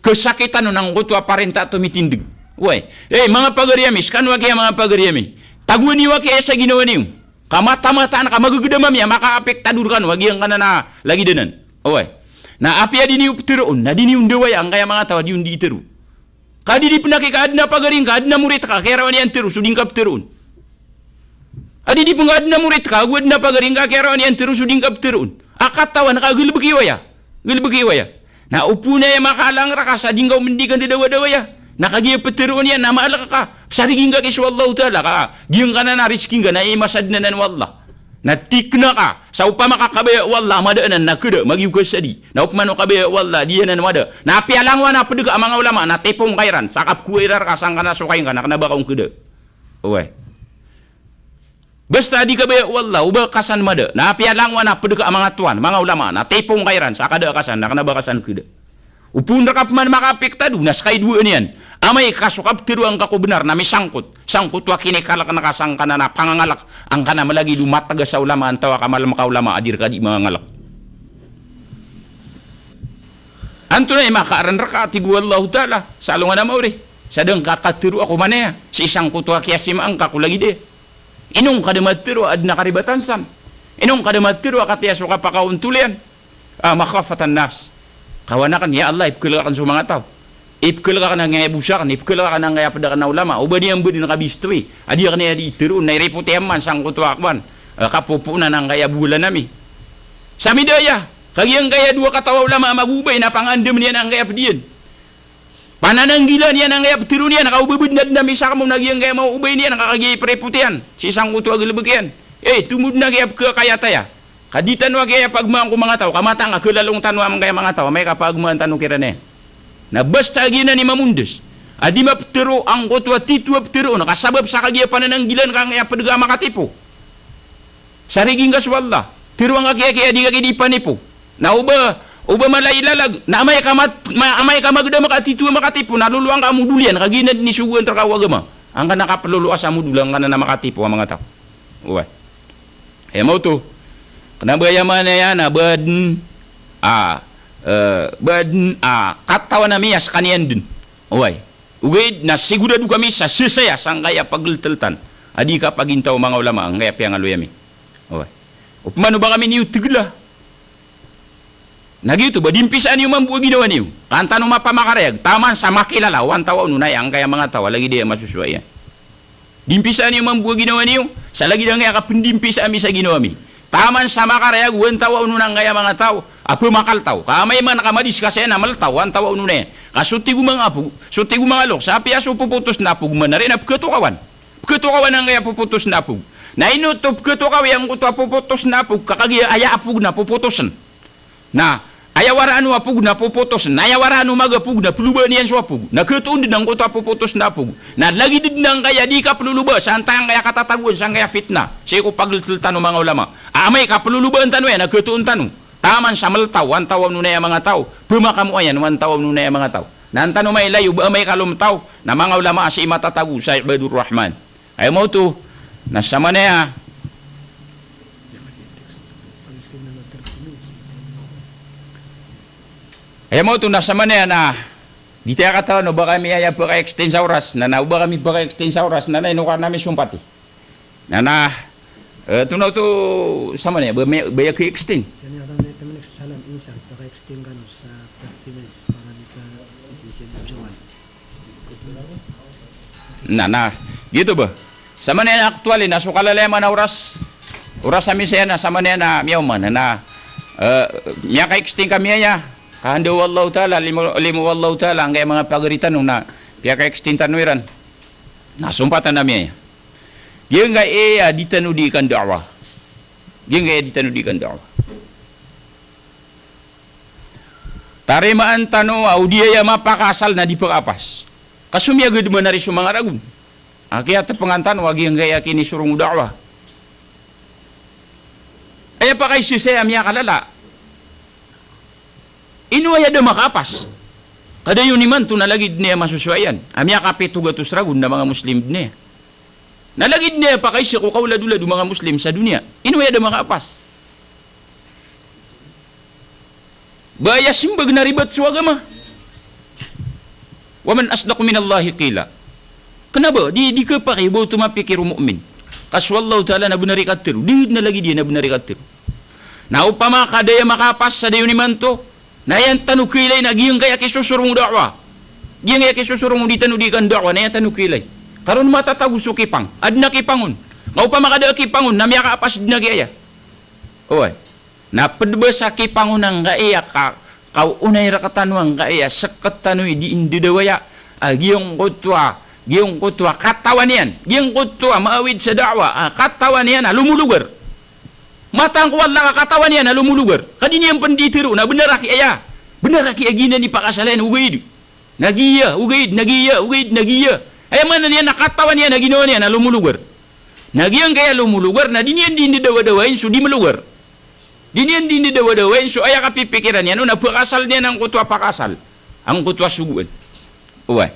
Khasakitan on angkoto a parinta a tomitindg. Oway. Eh, manga pagari ami, skano aki a manga pagari ami. Tagoan iyo aki aya sa ginawa niyo. Ka mata-mataan ka magagdam ami a makaapekta rkano a giyangkanan a lagid anan. Oway. Na apiya di niyo ptharoon, na di niyo ndawaya angkaya manga taw a di on di itharo. Ka di di pn aki ka adn a pagari ngka, adn a morit ka, kiyarawan iyan tharo so di ngka ptharoon. A di di pn ka adn a morit ka, ago adn a pagari ngka, kiyarawan iyan tharo so di ngka ptharoon. A katawan ka, galbk iyo aya. Galbk iyo aya. Na opama aya makaalang rka sa di ngka on di kandadawadawa aya. Na kagiya ptharoon iyan na maalk ka. Sarigi ngka ki so Allahu Ta'ala ka giyangkanan a rizki ngka na imasadn anan o Allah. Na tikna ka sa opama ka kabaya o Allah a mada anan na khada, magiya o kasadi. Na opama o kabaya o Allah a di anan mada. Na apiya langowan a pd ka a manga ulama na tipong ka iran sa kapkowaa iran rka sangkanan a sokay ngka na kna ba ka on khada. Oway. Basta a di kabaya o Allah o ba ka san mada. Na apiya langowan a pd ka a manga tuan, manga ulama na tipong ka iran sa kada ka san na kna ba ka san khada. O phoon rka pman makapiktado, na ska i dowaan iyan. Amay ka so kaptharoa ngka ko bnar na misangkot. Sangkoto a kinikalkn ka sangkanan a pangangalk angkanan a malagid o matagas a ulama, antaa ka malmk a ulama a di rka di mangangalk. Antonaa i makaarn rka, tig o Allahu Ta'ala sa alongan a maori. Sa da ngka katharoa ko manaya sii sangkoto a kiyasimaan ka ko lagid iyan. Ino ngka da matharoa a adn a karibatan san? Ino ngka da matharoa a katii so kapakaontol iyan? Ah, makhafatan nas. Kawan akn, ya Allah, ipkhalk akn so manga taw. Ipkhalk akn angkaya bosa akn, ipkhalk akn angkaya pd akn a ulama. O ba niyan bdn kabistoi a di akn aya di tharoon, na iripot iyan man sangkoto a kowan, ah, kapopoonan angkaya bowalan ami. Sa midaya, kagiya angkaya dowa kataw a ulama a magobay na pangandaman iyan angkaya pd iyan. Panananggilaan iyan angkaya ptharoon iyan, ka o ba bdn a dn a misakmo na giyangkaya maoobay niyan, ka kagiya ipripot iyan sii sangkoto a galbk iyan. Eh, tomo dn a giya pkhakayat aya. Ka di tano a giya pagmaan ko manga taw, ka matag ka khalalong tano a mangkaya manga taw, amay ka pagmaan tano kiran iyan. Na basta a giyanan i mamondas a di maptharo angkoto a titho a ptharoon, ka sabap sa kagiya panananggilaan ka angkaya pd ka a makatipo. Sa rigi ngka so Allah, tharoa ngka kiyakiya, di ka ki di panipo. Na o ba, o ba mala i lalag, na amay ka mat-, ma-, amay ka magdam ka a titho a makatipo, na loloa ngka a modol iyan, ka giyanan i sogoan rka o agama. Angkanan a kaploloa sa modol, angkanan a makatipo a manga taw. Oway. Aya maoto. Kna ba aya maana iyan a ba dn a, eh, ba dn a katawan ami a skaniyan dn. Oway. Ogaid na sigorado kami sa sesaya sangkaya pagltltan a di kapagintaw o manga ulama angkaya piyangaloy ami. Oway. Opama o ba kami niyo tgla. Na giyoto ba, di mpisaan iyo mambo a ginawa niyo. Ka an tano mapamakarayag taman sa makilala o antawaa on o naya angkaya manga taw a lagid aya masosowa iyan. Di mpisaan iyo mambo a ginawa niyo, sa lagid angkaya kapndimpisaa mi sa ginawa mi. Taman sa makarayag o antawaa on o nangkaya manga taw a pmakaltaw. Ka amay man ka madiskas iyan a mltaw o antawaa on o naya. Ka so tig o manga apog, so tig o manga loks, apiya so popotos na apog man ari na pkhatokawan. Pkhatokawan angkaya popotos na apog. Na ino oto pkhatokawi angkoto a popotos na apog, ka kagiya aya apog na popotosen. Na aya waraan o apog na popotosen, na aya waraan o magapog na plobaan iyan so apog. Na khatoon dn angkoto a popotos na apog. Na lagid dn angkaya di kaploloba sa antaa angkaya katatagoan sangkaya fitna sii ko pagltltan o manga ulama. A amay ka plolobaan tano iyan na khatoon tano. Taman sa mltaw o antawaa on o naya manga taw, pmakamoa iyan o antawaa on o naya manga taw. Na an tano mailay o ba amay ka lomtaw na manga ulama a sii matatago sa Ibadur Rahman. Aya maoto na samanaya. Aya maoto na samanaya na di taya katawan o ba kami aya paka-extend sa oras, na, na o ba kami paka-extend sa oras, na, na ino ka nami sompati. Na, na, eh, tona oto samanaya, ba mi-, ba aya ka-extend. Yan, yan, yan, yan, salam, insan, paka-extend kano sa thirty minutes para di ka, di siya jawab. Na, na, giyoto ba? Samanaya na actually na so kalalayaman a oras. Oras ami saya na samanaya na miyaoma na, na, eh, miyaka-extend kami aya. Ka handa o Allahu Ta'ala, limo, limo o Allahu Ta'ala angkaya manga pagari tano na piyaka-extend tano iran. Na sompatan ami aya. Giyangkaya di tano di kanda'wa. Giyangkaya di tano di kanda'wa. Tarimaan tano a o di aya mapakaasal na di pakaapas. Ka somiyagad man ari so manga ragon a kiyatpngan tano a giyangkaya kinisorong o da'wa. Aya pakaisa saya a miyakalala. Ino aya da makaapas? Ka dayon imanto na lagid dn aya masosowa iyan a miyakapito gatos ragon na manga Muslim dn aya. Na lagid dn aya pakaisa ko kaoladolad o manga Muslim sa doniya. Ino aya da makaapas? Ba aya simbag na ribat so agama. Wa man asdaqu minallahi qila. Kna ba, di, di khapakay o ba oto mapikir o mu'min. Ka so Allahu Ta'ala na bnar i katharo. Di na lagid iyan a bnar i katharo. Na opama ka da aya makaapas sa dayon imanto, na aya tano khailay na giyangkaya kisosorong o da'wa. Giyangkaya kisosorong o di tano di kanda'wa, na aya tano khailay. Ka ron matatago so kipang. Adn a kipang on. Ka opama ka da a kipang on, na miyakaapas dn a giyaya. Oway. Na pd ba sa kipang on angkaya ka, kaonay rktano angkaya sktano i di ndadawaya a giyangkoto a, giyangkoto a katawan iyan, giyangkoto a maawid sa da'wa a katawan iyan a lomologar. Matag ko Allah ka katawan iyan a lomologar. Ka di niyan pn di tharoon a bnar aki aya. Bnar aki a giyanan i pakaasal iyan, ogaid. Na giya, ogaid, na giya, ogaid, na giya. Aya maana niyan na katawan iyan a ginawa niyan a lomologar. Na giyangkaya lomologar, na di niyan di ndadawadawain so di mologar. Di niyan di ndadawadawain so aya kapipikiran iyan on a pakaasal niyan angkoto a pakaasal. angkoto a sogoan. Oway.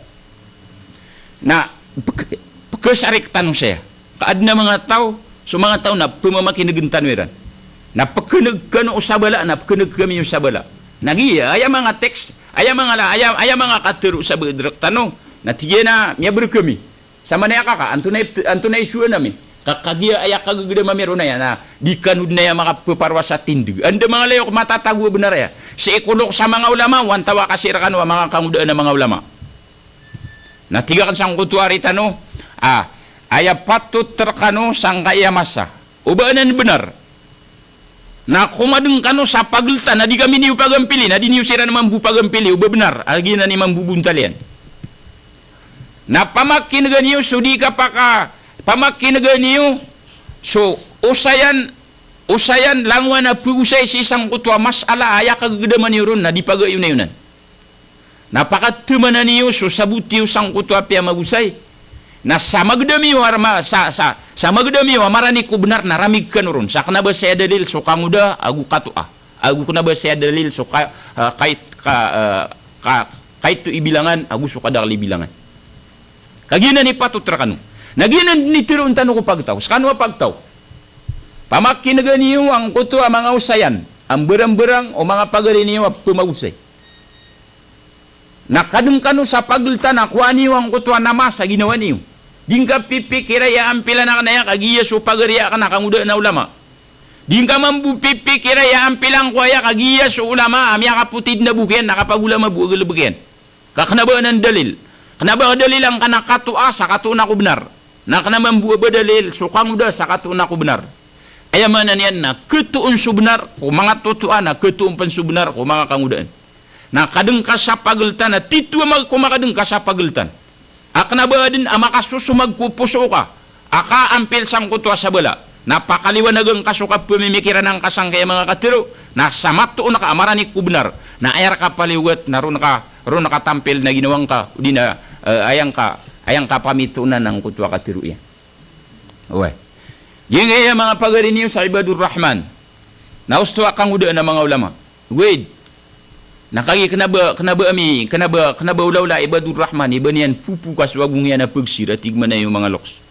Na pek-, pekesarek tano saya. Ka aden a manga taw, so manga taw na pemamakinegen tano iran. Na pekeneg kano o sabala, na pekeneg kami o sabala. Na giya, aya manga text, aya manga la-, aya, aya manga katero sa bederek tano. Na tig iyan a miyaberek kami. Sa manaya kaka, antonaa i, antonaa i soan ami. Ka, kagiya aya kagegedam ami ron aya, na di kano den aya makapeparowa sa tindeg. Anda manga layok matatago a benar aya. Sii ko loks a manga ulama, o antawaa ka sii rekano a manga kangodaan a manga ulama. Na tig aken sangkoto a ari tano, a, aya patot rekano sangkai a masa. O ba anan benar. Na komadeng kano sa pageltan, na di kami niyo pagampili, na di niyo siran mambo pagampili, o ba benar, a giyanan i mambo bontal iyan. Na pamakinega niyo so di kapaka, pamakinega niyo so osayan, osayan langowan a pegosay sii sangkoto a masala a aya kagegedaman iyo ron, na di pagayonayonan. Na pakatemanan iyo so sabot iyo sangkoto a piyamagosay. Na sa magedam iyo a rama-, sa, sa, sa magedam iyo a maranik ko benar na ramig kano ron. Sa kena ba saya dalil so kangoda ago katoa. Ago kena ba saya dalil so ka-, ah, kait-, ka-, ah, ka-, kaito i bilangan ago so kadakel i bilangan. Kagiya nan i patot rekano. Na giyanan den i teroon tano ko pagtaw. Sekano a pagtaw. Pamakinega niyo angkoto a manga osayan a mberang-berang o manga pagari niyo a pemagosay. Na kadeng kano sa pageltan a kowaa niyo angkoto a namas a ginawa niyo. Di ngka pipikiray a ampilan aken aya ka giya so pagari aken a kangodaan a ulama. Di ngka mambo pipikiray a ampilan ko aya ka giya so ulama a miyakapoti den a bok iyan na kapagolama bo a galebek iyan. Ka kena ba anan dalil. Kena ba dalil angkanan a katoa sa katoon ako benar. Na kena mambo a ba dalil so kangoda sa katoon ako benar. Aya maana niyan na ketoon so benar ko manga totoa na ketoon pen so benar ko manga kangodaan. Na kadeng ka sa pageltan, na tito a mag-, ko makadeng ka sa pageltan. A kena ba aden a makasosomag ko poso ka a kaampil sangkoto a sabala. Na pakaliwanagen ka so kapemimikiran angka sangkaya manga katero. Na sa matoon ka a maranik ko benar. Na aya reka paliyogat na ron ka, ron ka tampil na ginawa ngka, odi na, eh, aya ngka, aya ngka pamitoon angkoto a katero iyan. Oway. Giyangkaya manga pagari niyo sa Ibadur Rahman. Na osto a kangodaan a manga ulama. Wait. Na kagiya kena ba, kena ba ami, kena ba, kena ba olaola Ibadur Rahman, iba niyan popoka so ago ngiyan a pegsir a tig manaya o manga loks.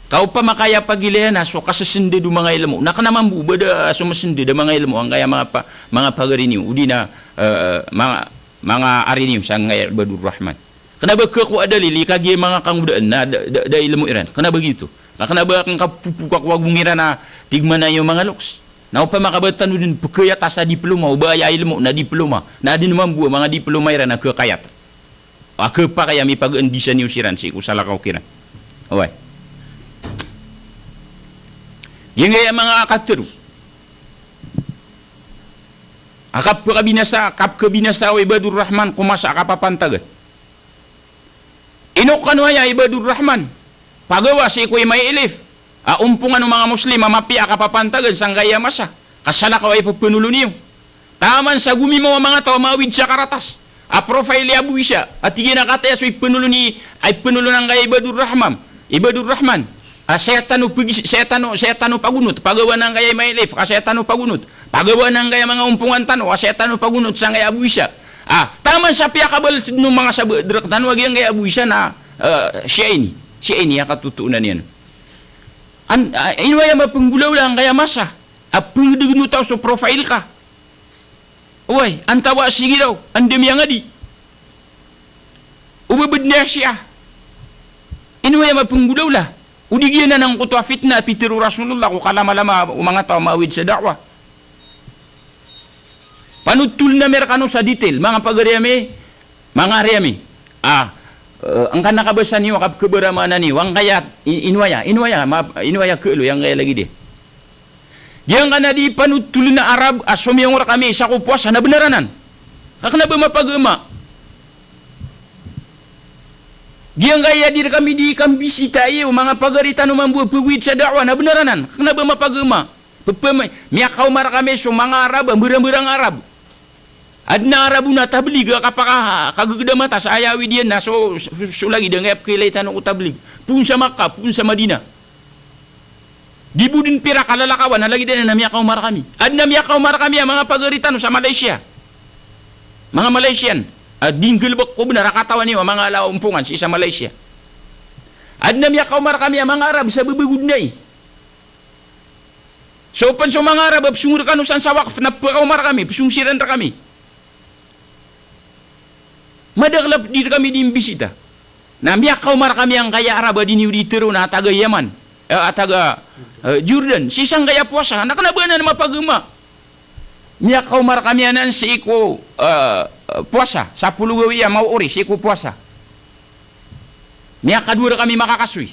Ka opama ka aya pagilaya na so kasesended o manga ilmo. Na kena mambo ba da so mesended a manga ilmo angkaya manga pa-, manga pagari niyo, odi na, eh, manga, manga ari niyo sangkaya Ibadur Rahman. Kena ba khakowa a dalil i kagiya manga kangodaan na da, da, da ilmo iran. Kena ba giyoto. Na kena ba ngka popoka ko ago ngiran a tig manaya o manga loks. Na opama ka ba tano den pekayata sa diploma, o ba aya ilmo na diploma. Na aden mambo a manga diploma iran a khakayat. A khapakay a mipagandisan iyo siran sii ko salakaw kiran. Oway. Giyangkaya manga katero a kapekabinasa, kapekabinasa o Ibadur Rahman ko masa a kapapantagan. Ino kano aya Ibadur Rahman? Pagawa sii ko I M I L F a ompongan o manga Muslim a mapiya a kapapantagan sangkaya masa. Ka salakaw a ipepenolon iyo. Taman sa gomimaw a manga taw a mawid sa karatas a profile i Abu Isa a tig iyan a kataya so ipenolon i, a ipenolon angkaya Ibadur Rahman. Ibadur Rahman. A saya tano pegi-, saya tano, saya tano pagonot. Pagawa angkaya I M I L F ka saya tano pagonot. Pagawa angkaya manga ompongan tano ka saya tano pagonot sangkaya Abu Isa. A, taman sa piyakabales den o manga sabederek tano a giyangkaya Abu Isa na, eh, siya ini. Siya ini a katotoonan iyan. An-, a, ino aya mapenggolawla angkaya masa a pengedegen o taw so profile ka. Oway, antawaa, sige raw, anda miyangadi. O ba bed na Shia. Ino aya mapenggolawla. O di giyanan angkoto a fitna a pitero o Rasulullah ko kalamalama o manga taw a mawid sa da'wah. Panotolen ami rekano sa detail, manga pagari ami, manga ari ami. A, eh, angkanan a kabasa niyo, kapekhabaramaana niyo, angkaya, i-, ino aya, ino aya, ma-, ino aya kelo, angkaya lagid iyan. Giyangkanan a di panotolen a Arab a somiyong rekami sa ko powasa na benar anan. Ka kena ba mapagema. Giyangkaya di rekami di kambisita iyo, manga pagari tano mambo a pegowid sa da'wah na benar anan. Ka kena ba mapagema. Pepema-, miyakaoma rekami so manga Arab a mberamberang a Arab. Aden a Arab on a tablig a kapaka-, kagegeda mata sa aya awid iyan na so, so, so lagid angkaya pekailay tano ko tablig. Poon sa Makkah, poon sa Madinah. Di bo den pira kalalakawan a lagid anan a miyakaoma rekami. Aden a miyakaoma rekami a manga pagari tano sa Malaysia. Manga Malaysian a di nggalbk ko bnar a katawan iyo a manga ala ompongan sii sa Malaysia. Adn a miyakaoma rkami a manga Arab sa bbagod na i. So pn so manga Arab a psong rkano san sa waqf na pkaoma rkami, psong siran rkami. Madakl a pd rkami di mbisita. Na miyakaoma rkami angkaya Arab a di niyo di tharoon a taga Yaman, eh, a taga, eh, Jordan. Sii sangkaya powasa, na kna ba anan mapagma. Miyakaoma rkami anan sii ko, eh, eh, powasa, sapolo gawii a maori sii ko powasa. Miyakadowa rkami makakasoy.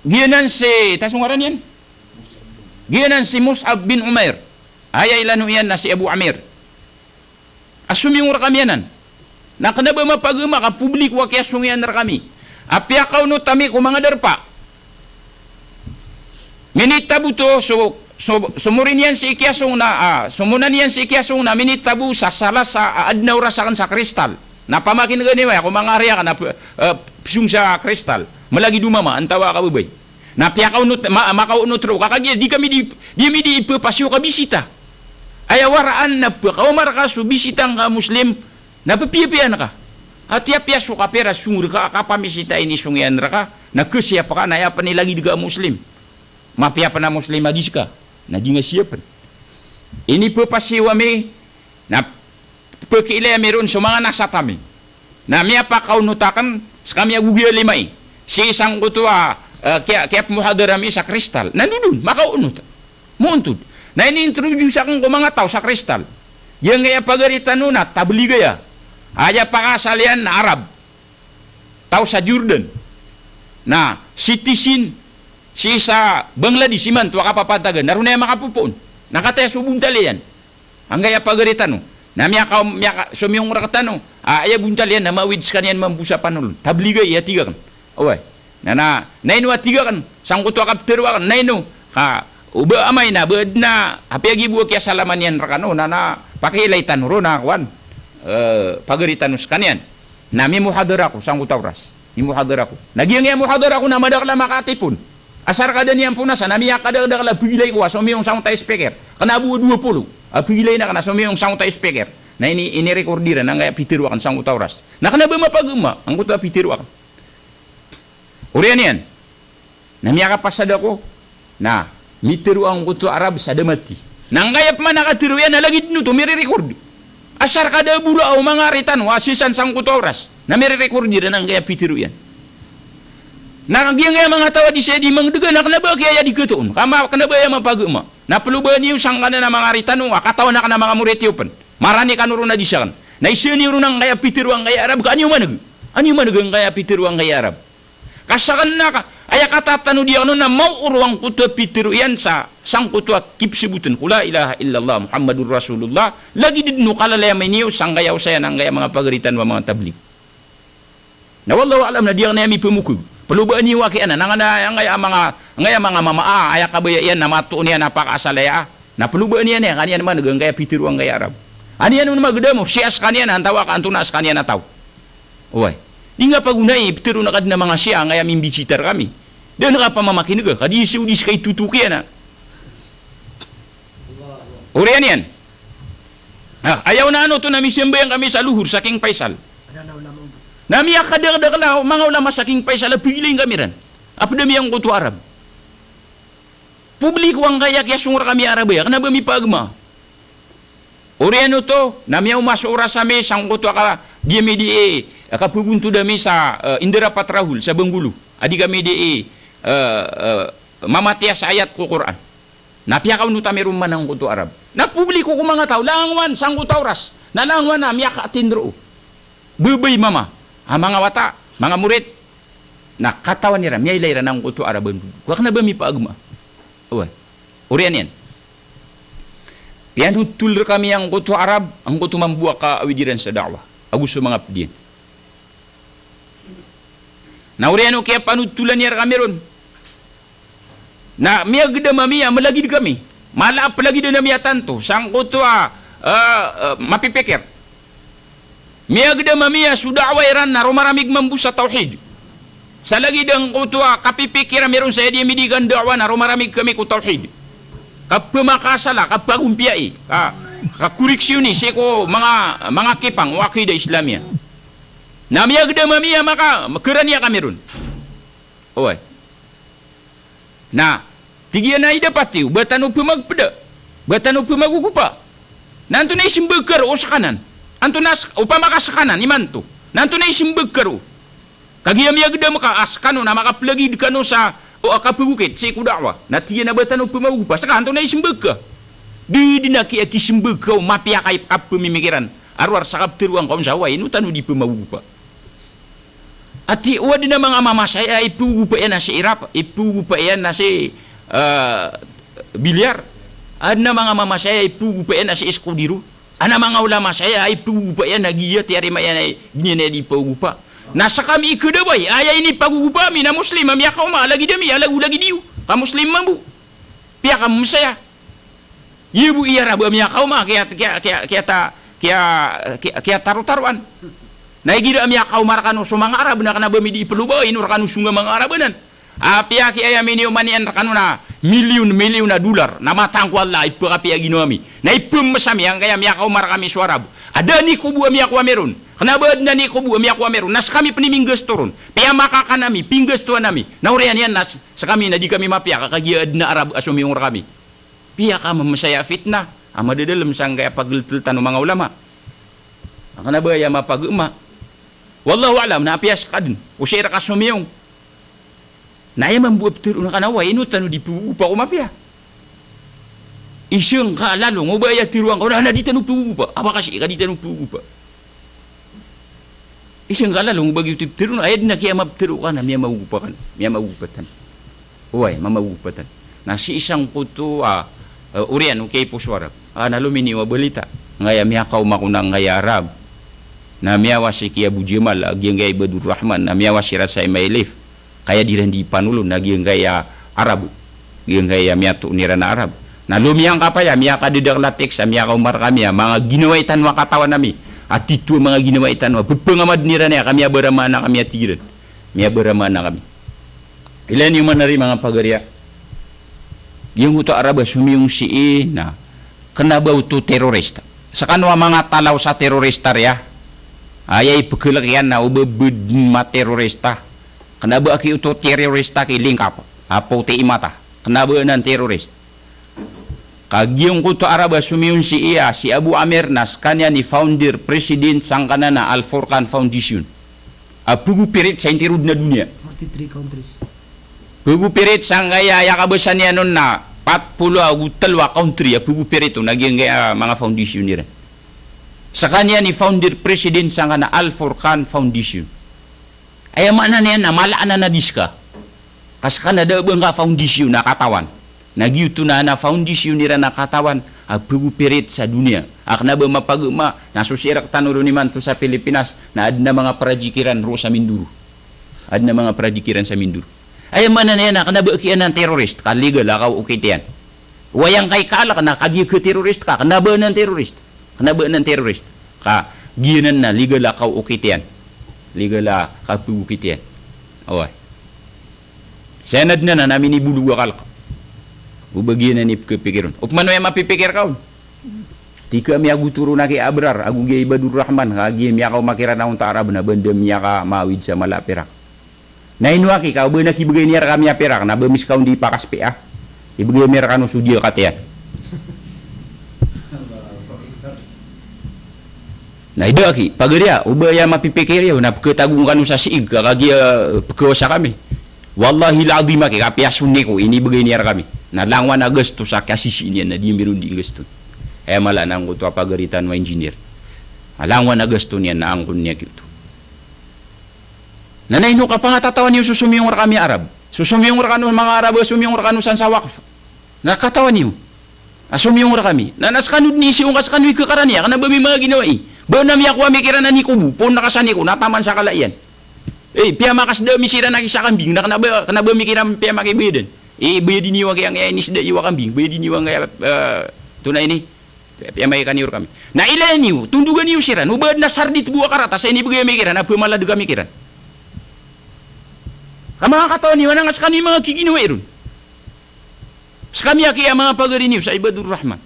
Giyanan si, ta so ngaran iyan? Giyanan si Mus'ab bin Umair. Aya ilano iyan na si Abu Amir. A somiyong rkami anan. Na kna ba mapagma ka publiko a kiyasong iyan rkami. A piyakaonot ami ko manga darpa. Minitaboto so, so, so mori niyan sii kiyasong na, ah, so mona niyan sii kiyasong na minitabo sa salasa a adn a oras akn sa kristal. Na pamakinega niyo aya ko manga ari akn a p-, eh, psong sa kristal. Malagid o mama, antaa ka babay. Na piyakaonot, ma-, makaonot roo ka kagiya di kami di, di ami di ipphasiyo ka bisita. Aya waraan na pkaoma rka so bisita ngka a Muslim, na ppiyapiyaan ka. A tiyapiya so kapira song rka a kapamisita a inisong iyan rka, na khasiyap ka na aya pn i lagid ka a Muslim. Mapiya pn a Muslim a di ska, na di nga siyapn. Inippasiyo ami, na pkiilay ami ron so manga nasat ami. Na miyapakaonot akn, skami a gogiya lima i. Sii sangkoto a, eh, kiya, kiyapmahadara ami sa kristal. Na dodon, makaonot. Moontod. Na ini-introduce akn ko manga taw sa kristal. Giyangkaya pagari tano na tablig aya. Aya pakaasal iyan na Arab. Taw sa Jordan. Na citizen sii sa Bangladesh imanto a kapapantagan. Na roo na aya makapopoon. Na kataya so bontal iyan. Angkaya pagari tano. Na miyaka, miyaka, somiyong rktano. A, aya bontal iyan na mawid skaniyan mambo sa panolon. Tablig aya, tig akn. Oway. Na, na, na ino a tig akn, sangkoto a kaptharo akn, na ino, ka, o ba amay na, ba adn a, apiya giya bo a kiyasalaman iyan rkano, na, na, pakiilay tano ron a, kowan, eh, pagari tano skaniyan. Na mimuhadara ako, sangkoto a oras. Mimuhadara ako. Na giyangkaya muhadara ako na madakl a makatipon. Asar ka da niyan ponasan, na miyakadakdakl a pgilay ko a somiyong sangkoto a speaker. Kna bo a dowa polo. A pgilay na kna somiyong sangkoto a speaker. Na ini, ini-record iran angkaya pitharo akn sangkoto a oras. Na kna ba mapagma angkoto a pitharo akn. Oriyan iyan. Na miyakapasad ako, na mitharo angkoto a Arab sa da mati. Na angkaya pman a katharo iyan na lagid dn oto, miri-record. Asar ka da a bora o manga ari tano a sisan sangkoto a oras. Na miri-record iran angkaya pitharo iyan. Na giyangkaya manga taw a di saya di mangdga na kna ba kiya aya di khatoon. Ka ma-, kna ba aya mapagma. Na plobaan iyo sangkanan a manga ari tano a katawan akn a manga morit iyo pn. Marani kano ron a di sakn. Na isa niyo ron angkaya pitharo angkaya Arab, ka an iyo maneg. An iyo maneg angkaya pitharo angkaya Arab. Ka sakn na ka, aya katatanodi akn on na maoro angkoto a pitharo iyan sa, sangkoto a kipsbotn ko la ilaha illallah Muhammadur Rasulullah, lagid dn o kalalayamay niyo sangkaya osayan angkaya manga pagari tano a manga tablig. Na wallahu a'lam na di akn aya mipmokg. Plobaan iyo aki anan, angkaya, angkaya manga, angkaya manga mama a, aya kabaya iyan na matoon iyan a pakaasal aya a. Na plobaan iyan aya, ka an iyan maneg angkaya pitharo angkaya Arab. An iyan on magdamo, siya skaniyan, antaa ka antonaa skaniyan a taw. Oway. Di nga pagonai, pitharo na ka dn a manga siya, angkaya mimbisita rkami. Da ngka pamamakinega, ka di Saudi ska i totok iyan a. Oriyan iyan. Ah, aya onaan oto na misambayang kami sa lohor sa King Faisal. Na miyakadakdakl a manga ulama sa King Faisal a pgilay kami ran. A pd ami angkoto a Arab. Publiko angkaya kiyasong rkami a Arab aya, kna ba mipagma. Oriyan oto, na miyaoma so oras ami sangkoto a ka, di ami di, eh, kapagontod ami sa, eh, Indrapat Rahul, sa Bengkulu. A di kami di, eh, eh, mamatiya sa ayat ko Qur'an. Na piyakaonot ami ron man angkoto a Arab. Na publiko ko manga taw, langowan, sangkoto a oras. Na langowan a miyaka-attend roo. Babay, mama, a manga wata, manga morit, na katawan iran, miyailay iran angkoto a Arab a ndodon. Kowa kna ba mipaagma. Oway. Oriyan iyan. Piyanotol rkami angkoto a Arab, angkoto mambo a kaawid iran sa da'wah. Ago so manga pd iyan. Na oriyan o kiyapanotholan iyan rkami ron. Na miyagdam ami a malagid kami. Mala a plagidan ami a tanto. Sangkoto a, eh, eh, mapipikir. Miyagdam ami a so da'wah iran na romaramig mambo sa tawhid. Sa lagid angkoto a kapipikir ami ron sa aya di ami di kanda'wah na romaramig kami ko tawhid. Kapamakaasala, kapagompiyai. Ka Kakoreksiyoni sii ko manga, manga kipang o akida Islamiyah. Na miyagdam ami a maka, makarani a kami ron. Oway. Na, tig iyan a ida pati o, ba tano pemagpeda, ba tano pemagogopa. Na antonaa i sembag ka roo sekanan? Antonaa s-, opama ka sekanan imanto. Na antonaa i sembag ka roo? Kagiya miyagdam ka a sekano na makapelagid kano sa, o, a kapegokit sii ko da'wah. Na tig iyan a ba tano pemagogopa. Seka, antonaa i sembag ka? Di, di na kiya kisembag ka o mapiya ka i kapemimikiran a rowar sa kapteroan ka on sa, oway, ino tano di pemagogopa. Ati o aden a manga mamasaya a ipegogopa iyan a si Iraq, ipegogopa iyan a si, eh, Bilyar. Aden a manga mamasaya a ipegogopa iyan a si Escudero. Aden a manga ulama saya a ipegogopa iyan a giya tiyarima iyan a giya na di pagogopa. Na sekami i kedawai, aya inipagogopa ami na Muslim a miyakaoma a lagid ami a lagolagid iyo. Ka Muslim mambo. Piya ka masaya. Iyo bo i Arab a miyakaoma, kiya, kiya, kiya, kiya ta-, kiya, kiya, kiyatarotaroan. Na igira a miyakaoma rekano so manga Arab na kena ba mi di ipelobay, ino rekano songa manga Arab anan. Apiya ki aya miniyoman iyan rekano na milyon-milyon a dolar. Na matang ko Allah, ipekapiya ginawa mi. Na ipemesa mi angkaya miyakaoma rekami so Arab. A da a niqab a miyakowa mi ron. Kena ba aden a niqab a miyakowa mi ron. Na sekami pen i minggasto ron. Piyamakakan ami, pinggastoan ami. Na oriyan iyan na s-, sekami na di kami mapiya ka kagiya aden a Arab a somiyong rekami. Piya ka mamesaya fitnah a madadalem sangkaya pagelteltan o manga ulama. A kena ba aya mapagema. Wallahu a'lam, na apiya seka den o sii reka somiyong. Na aya mambo a petero na kena, oway, ino tano di pegogopa ko mapiya. Iseng ka lalong o ba aya teroan ka on na di tano pegogopa. Awa ka sii ka di tano pegogopa. Iseng ka lalong o ba giyoto i petero na, aya den a kiyamapetero ka na miyamagogopa ka, miyamagogopa tano. Oway, mamagogopa tano. Na sii sangkoto a, eh, oriyan o kiyaiposo Arab. A, na lominiyo a balita. Angkaya miyakaoma ko na angkaya Arab. Na miyawasi ki Abu Jamal, a giyangkaya Ibadur Rahman. Na miyawasi iran sa M I L F. Kaya di ran di panolon a giyangkaya Arab, giyangkaya miyatoon iran a Arab. Na lomiyangkapaya, miyakadedakl a teks a miyakaoma rekami a manga ginawai tano a katawan ami a tito a manga ginawai tano a pepengamadn iran aya ka miyabaramaan a kami a tig iran. Miyabaramaan a kami. Ilaya niyo man ari manga pagari a giyangkoto a Arab a somiyong sii na kena ba oto terorista. Sekano a manga talaw sa terorista riya. Aya ipekelek iyan na o ba bed ma terorista. Kena ba aki oto terorista ki lingkap a poti i mata. Kena ba anan terorist. Ka giyangkoto a Arab a somiyong sii a si Abu Amir na sekaniyan i founder president sangkanan a Al Furqan Foundation. A pegoperate sa intiro den a doniya. Forty-three countries. Pegoperate sangkaya aya kabasa niyan on na pat polo ago telo a country a pegoperate on a giyangkaya manga foundation iran. Sekaniyan i founder president sangkanan a Al Furqan Foundation. Aya maana niyan na mala anan a di seka. Ka seka na da a ba ngka foundation a katawan. Na giyoto na anan a foundation iran a katawan a pegoperate sa doniya. A kena ba mapagema na so sii rektano ron imanto sa Pilipinas na aden a manga project iran roo sa Mindoro. Aden a manga project iran sa Mindoro. Aya maana niyan na kena ba aki anan terorist, ka legal a kaokit iyan. Oway, angkai ka ala kena kagiya ka terorist ka, kena ba anan terorist. Kena ba anan terorist. Ka giyanan na legal a kaokit iyan. Legal a kapegokit iyan. Oway. Saya na den anan a minibolog a kalek. O ba giyanan i pekepikir on. Opama o aya mapipikir ka on. Tika miyagoto ron aki Abrar, ago giya Ibadur Rahman, ka giya miyakaoma kiran a onta a Arab na ba nda miyakamaawid sa mala a pirak. Na ino aki ka, o ba na kibegay niyan rekami a pirak, na ba miska on di pakaspi a. Ibegay ami rekano so di a katiyan. Na ida aki, pagari a, o ba aya mapipikir iyo, na peketago kano sa siig, ka kagiya, eh, pekawasa kami. Wallahil azim aki, ka apiya so niko, inibegay niyan rekami. Na langowan a gasto sa kasisi niyan, na di ami ron di gasto. Aya mala na angkoto a pagari tano a engineer. Na langowan a gasto niyan, na angkon niyan giyoto. Na, na ino kapangatatawan iyo so somiyong rekami a Arab. So somiyong rekano manga Arab, somiyong rekano san sa waqf. Na katawan iyo. A somiyong rekami. Na, na sekano den i siyong ka sekano i kekarani a, kena ba mi manga ginawai. Ba na miyakowa mi kiran a niko bo, poon na ka sa niko, na taman sa kala iyan. Eh, piyamakasda mi siran aki sa kambing, na kena ba, kena ba mi kiran piyamakibayadan. Eh, bayadi niyo aki angkaya inisda iyo a kambing, bayadi niyo angkaya, eh, tona ini. Piyamaikan iyo rekami. Na ilaya niyo, tondogan iyo siran, o ba aden a sardit bo a karata sa inibegay ami kiran, a pemaladag ami kiran. Ka manga katawan iyo, anan ka sekano i manga giginawai ron. Sekami aki a manga pagari niyo sa Ibadur Rahman.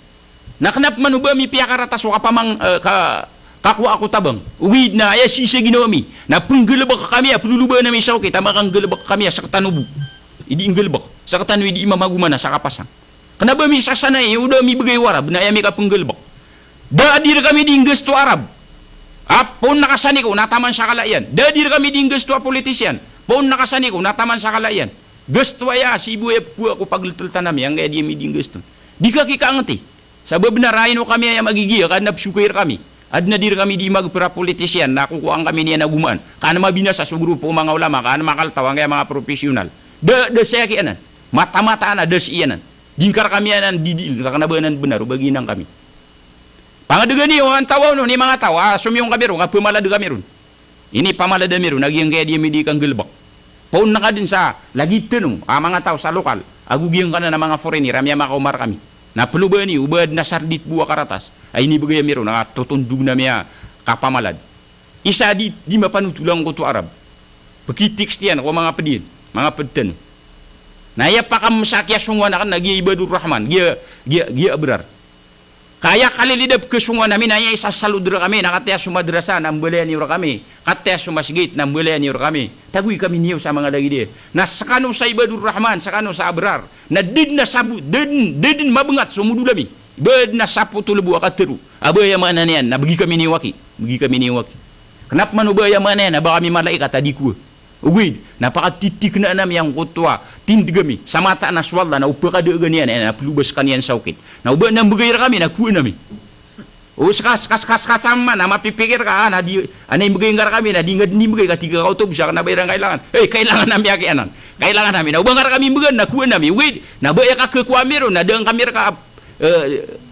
Na kna pman o ba ami piyakaratas o kapamang, eh, ka, kakowa ko tabang. Ogaid na aya sii sa ginawa mi na pnggalbk kami a plolobaan ami sa okit a makanggalbk kami a sktano bo. Idi nggalbk. Sktano idi mamagoman a sa kapasang. Kna ba mi sasanay, o da mi bgay o Arab, na aya mi kapnggalbk. Da a di rkami di nggasto Arab. A, poon na ka sani ko, na taman sa kala iyan. Da a di rkami di nggasto a politician. Poon na ka sani ko, na taman sa kala iyan. Gasto aya, sii bo aya pkowa ko pagltltan ami, angkaya di ami di nggasto. Di ka kikangti. Sabap na raino kami aya magigiya, ka adn a psokay rkami. Adn a di rkami di magpra politician, na kokowaan kami niyan a gomaan. Ka an mabinasa so grupo o manga ulama, ka an makaltaw angkaya manga professional. Da, da saya ki anan. Mata-mata anan, da sii anan. Di ngka rkami anan di, di, ka kna ba anan bnar, o ba giyanan kami. Pangadgan iyo, antawaa on i manga taw a somiyong kami ron, ka pmalad kami ron. Ini pamalad ami ron a giyangkaya di ami di kanggalbk. Poon na ka dn sa lagid tano a manga taw sa lokal, ago giyangkanan a manga foreigner a miyamakaoma rkami. Na plobaan iyo o ba adn a sardit bo a karatas a inibgay ami ron a totondog ami a kapamalad. Isa a di, di mapanotol angkoto a Arab. Pkitext iyan ko manga pd iyan, manga pd tano. Na aya pakamsa a kiyasongowan akn na giya Ibadur Rahman, giya, giya, giya Abrar. Ka aya kalilid a pkhasongowan ami na aya isasalod rkami na kataya so madrasa na mbalayan iyo rkami, kataya so masgit na mbalayan iyo rkami. Tagoy kami niyo sa manga lagid iyan. Na skano sa Ibadur Rahman, skano sa Abrar. Na da dn a sabo, da dn, da dn mabngat so modol ami. Ba dn a sapotol bo a katharo. A ba aya maana niyan na bgi kami niyo aki. Bgi kami niyo aki. Kna pman o ba aya maana niyan na ba kami malaikat a di kowa. Ogaid na pakatitiknaan ami angkoto a tindg ami sa mataan a so Allah na o pakadaagan iyan, eh, na plobas ka niyan sa okit. Na o ba na mbgay rkami na kowaan ami. O ska, ska, ska, ska, sama na mapipikir ka, ah, na di, ana imbgay ngka rkami, na di ngka dn imbgay ka tig ka oto, bsa kna ba iran kailangan. Eh, kailangan ami aki anan. Kailangan ami. Na o ba ngka rkami mbgan na kowaan ami. Ogaid na ba aya kakhakowa ami ron na da ngka ami rka, eh,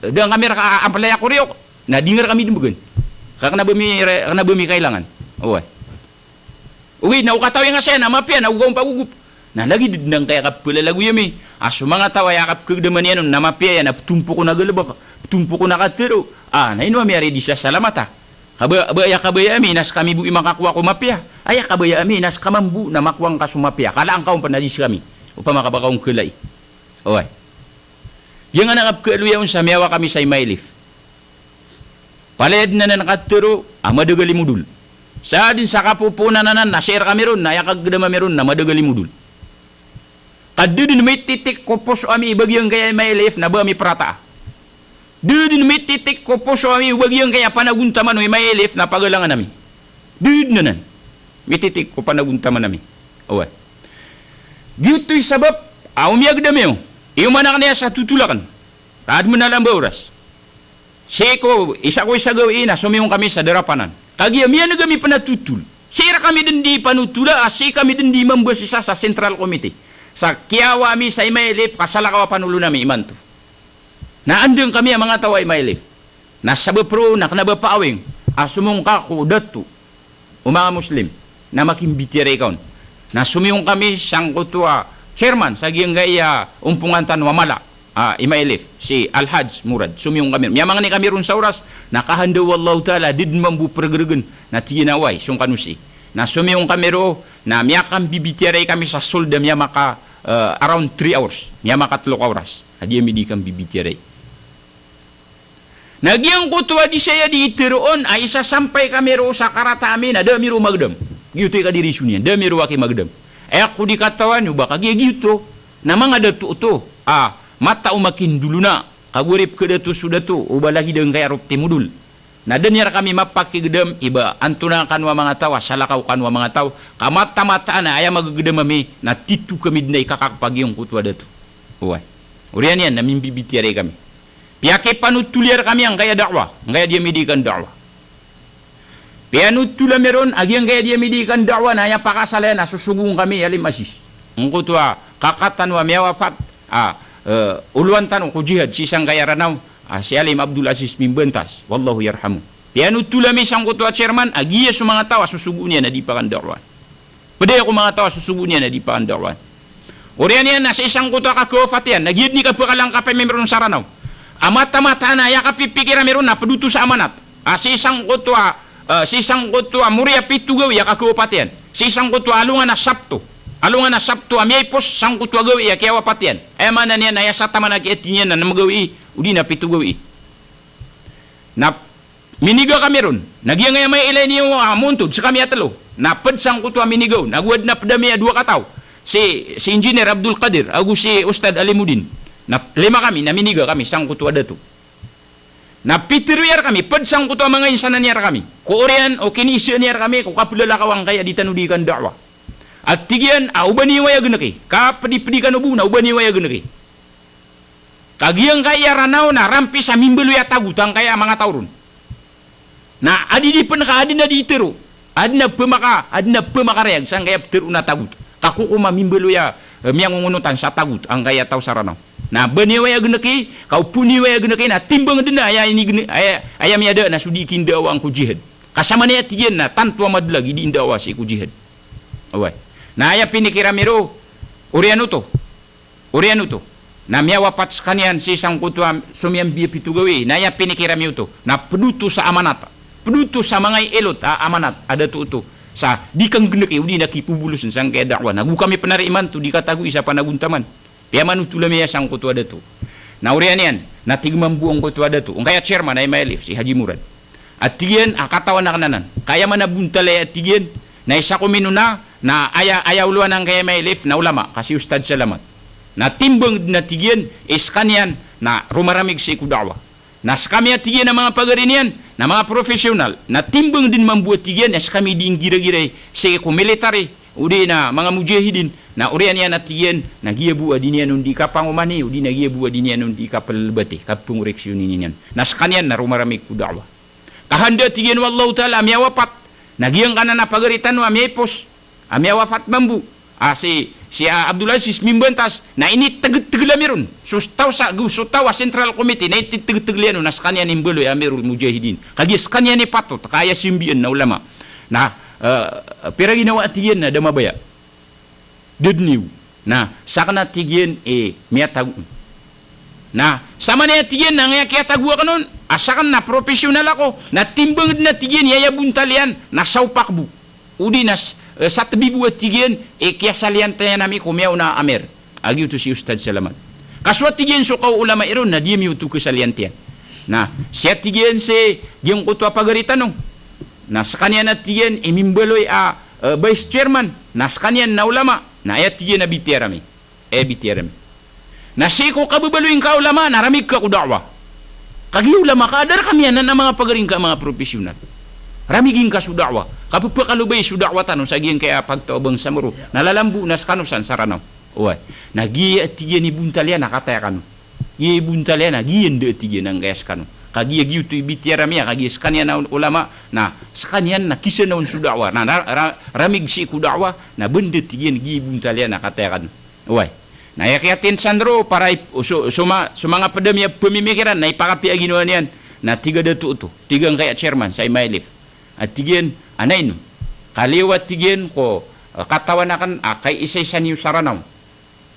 da ngka ami rka aplaya koriyok. Na di ngka rkami dn mbgan. Ka kna ba mi, kna ba mi kailangan. Oway. Ogaid na o katawi ngka saya na mapiya na o ka on pagogop. Na lagid dn angkaya kaplalagoi ami a so manga taw a aya kapkhagdaman iyan on na mapiya iyan na ptompok on a galbk, ptompok on a katharo. Ah, na ino ami ari di sasalamata. Ka ba, ba aya kabaya ami na skami bo i makakowa ko mapiya. Aya kabaya ami na ska mambo na makowa ngka so mapiya. Kala angka on pn a di skami. Opama ka ba ka on khalai. Oway. Giyangkanan a kapkhaloya on sa miyawa kami sa I M I L F. Palaya dn anan katharo a madagal i modol. Sa dn sa kapopoonan anan na sii rkami ron na aya kagdam ami ron na madagal i modol. Ka da dn mititik ko poso ami i ba giyangkaya I M I L F na ba ami prataa. Da dn mititik ko poso ami i ba giyangkaya panagontaman o I M I L F na pagalangan ami. Da dn anan mititik ko panagontaman ami. Oway. Giyoto i sabap a o miyagdam iyo, iyo man akn aya sa totol akn. Ka adn mn a lamba oras. Sii ko isa ko isa gawii na somiyong kami sa darapanan. Kagiya miyan'g ami pn a totol. Sii rkami dn di panotola, a sii kami dn di mambasisa sa Central Committee. Sa kiyawa ami sa I M I L F ka salakaw a panolon ami imanto. Na andang kami a manga taw a I M I L F. Na sabap roo na kna ba paawing a somong ka ko dato o manga Muslim, na makimbitiyarai ka on. Na somiyong kami sangkoto a chairman sa giyangkaya ompongan tano a mala a I M I L F, si Alhaj Murad. Somiyong kami, miyamangni kami ron sa oras, na kahanda o Allahu Ta'ala, di dn mambo prgrgn, na tig iyan a oway, song kano sii. Na somiyong kami roo, na miyakambibitiyarai kami sa sold a miyamaka, eh, around three hours, miyamaka tlo ka oras. A di ami di kambibitiyarai. Na giyangkoto a di saya di iteroon a isasampay kami roo sa karata ami na da ami roo magdam. Giyoto i kadiriso niyan, da ami roo aki magdam. Aya ko di katawan iyo ba kagiya giyoto na manga dato oto a matao makindolona, kago ari pkhadato so dato o ba lagid angkaya roo ptimodol. Na da niyan rkami mapakigdam i ba antonaa kano a manga taw a salakaw kano a manga taw, ka mata-mataan a aya magagdam ami na tito kami dn a ikakakp a giyangkoto a dato. Oway. Oriyan iyan na mimbibitiyarai kami. Piyakipanotol iyan rkami angkaya da'wa, angkaya di ami di kanda'wa. Piyanotol ami ron a giyangkaya di ami di kanda'wa na aya pakasala iyan na sosogoon kami i Alim Aziz. Angkoto a kaka tano a miyawafat, a, eh, olowan tano ko jihad sii sangkaya Ranaw, a, si Alim Abdul Aziz Mimbantas, wallahu yarhamuh. Piyanotol ami sangkoto a chairman a giya so manga taw a sosogoon iyan a di pakanda'waan. Pd aya ko manga taw a sosogoon iyan a di pakanda'waan. Oriyan iyan na sii sangkoto a kakawafat iyan, na giya dn i kapkalangkap ami ron sa Ranaw. A mata-mataan a aya kapipikir ami ron na pd oto sa amanat. A sii sangkoto a, eh, sii sangkoto a mori a pito gawii a kakawafat iyan. Sii sangkoto a alongan a Sabto. Alongan a Sabto a miyaipos sangkoto a gawii a kiyawafat iyan. Aya maana niyan na aya sataman a kiyatini iyan na nem gawii, odi na pito gawii. Na miniga kami ron. Na giyangkaya mailay niyo a montod, skami a tlo. Na pd sangkoto a miniga on, ago adn a pd ami a dowa kataw. Si, si Engineer Abdul Qadir, ago si Ustadh Alimuddin. Na lima kami, na miniga kami sangkoto a dato. Na pitharo iyan rkami, pd sangkoto a manga insan iyan rkami. Ko oriyan o kiniisaan iyan rkami ko kaplalakaw angkaya di tano di kanda'wa. A tig iyan a oba niyo aya gnki, ka pdi-pdi kano bo na oba niyo aya gnki. Ka giyangkaya Ranaw na rampi sa mimbaloy a tagot angkaya manga taw ron. Na adi di pn ka adn a di itharo, adn a pmaka, adn a pmakarayag sangkaya ptharoon a tagot. Ka ko ko mamimbaloy a, eh, miyangongonotan sa tagot angkaya taw sa Ranaw. Na ba niyo aya gnki, ka oba niyo aya gnki, na timbang dn a aya ini gn-, aya, aya miyada na so di kinda'waan ko jihad. Ka samanaya tig iyan na tanto a madlag i di nda'wa sii ko jihad. Oway. Na aya pinikir ami ron, oriyan oto. Oriyan oto. Na miyawapat skaniyan sii sangkoto a somiyambi a pito gawii. Na aya pinikir ami oto. Na pd oto sa amanat. Pd oto sa manga ilot a amanat a dato oto. Sa di kanggnki odi na kipobolosn sangkaya da'wa. Na go kami pn ari imanto di katago i sa panagontaman. Piyamanothol ami aya sangkoto a dato. Na oriyan iyan, na tig mambo angkoto a dato. Angkaya chairman a M I L F, si Haji Murad. A tig iyan a katawan akn anan. Ka aya mana bontal aya a tig iyan, na isa ko minona, na aya, aya olowan angkaya M I L F, na ulama, ka si Ustadh Salamat. Na timbang dn a tig iyan, i skaniyan, na romaramig sii ko da'wa. Na skami a tig iyan a manga pagari niyan, na manga professional. Na timbang dn mambo a tig iyan, i skami di nggiragiray sii ko military, odi na manga mujahidin, na oriyan iyan a tig iyan, na giya bo a di niyan on di kapangomani, odi na giya bo a di niyan on di kaplalbati, kapngoreksiyoni niyan. Na skaniyan, na romaramig ko da'wa. Ka handa tig iyan o Allahu Ta'ala a miyawapat, na giyangkanan a pagari tano a miyaipos, a miyawafat mambo, a si, si, a, Abdul Aziz Mimbantas, na initgtgl ami ron. So taw sa, go so taw a Central Committee, na ititgtgl iyan on, na skaniyan i mbaloy a Amirul Mujahidin. Kagiya skaniyan i patot, ka aya simbian na ulama. Na, eh, pira ginawa tig iyan na da mabaya. Da dn iyo. Na, sakn a tig iyan i miyatago on. Na, samanaya tig iyan na angkaya kiyatago akn on, a sakn na professional ako, na timbang dn a tig iyan i aya bontal iyan, na saopak bo. Odi na s-, eh, satbi bo a tig iyan, i kiyasaliyantayan ami ko miyaona a amir. A giyoto si Ustadh Salamat. Ka so a tig iyan so kaoolama iron, na di ami oto kasaliyantiyan. Na, siya tig iyan si giyangkoto a pagari tano. Na, skaniyan a tig iyan, i mimbaloy a, eh, vice chairman. Na, skaniyan na ulama. Na, aya tig iyan a B T R ami. Aya B T R ami. Na sii ko kababaloy ngka a ulama, na ramig ka ko da'wa. Kagiya ulama ka, adar kami anan a manga pagari ngka a manga professional. Ramig ngka so da'wa. Ka pphakalobai so da'wa tano sa giyangkaya pagtaw a bangsa Moro. Na lalambo na skano san sa Ranaw. Oway. Na giya a tig iyan i bontal iyan a kataya kano. Giya i bontal iyan a giya nda a tig iyan angkaya skano. Kagiya giyoto i B T R ami a kagiya skaniyan a ulama, na skaniyan na kisanaon so da'wa. Na ra-, ra-, ramig sii ko da'wa, na ba nda tig iyan giya i bontal iyan a kataya kano. Oway. Na aya kiyatinsan ron, para i-, so, so ma-, so manga pd ami a pmimikiran, na ipakapiya ginawa niyan, na tig a dato oto, tig angkaya chairman sa M I L F. A tig iyan, anay no. Ka liyo a tig iyan ko, eh, katawan akn, a kaiisaisa niyo sa Ranaw.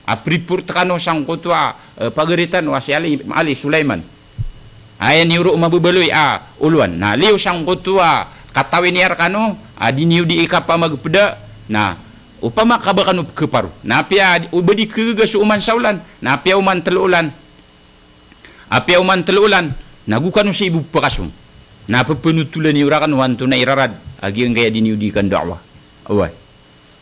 A priport kano sangkoto a, eh, pagari tano a si Ali, Ali Sulaiman. Aya niyo ron mababaloy a olowan. Na liyo sangkoto a katawi niyan rkano, a di niyo di ikapamagpda, na opama ka ba kano pkhaparo. Na apiya o ba di khagaga so oman sa olan, na apiya oman tlo olan. Apiya oman tlo olan, na go kano sii bo pkhasong. Na pphanotolan iyo rakn o antonaa i rarad a giyangkaya di niyo di kanda'wa. Oway.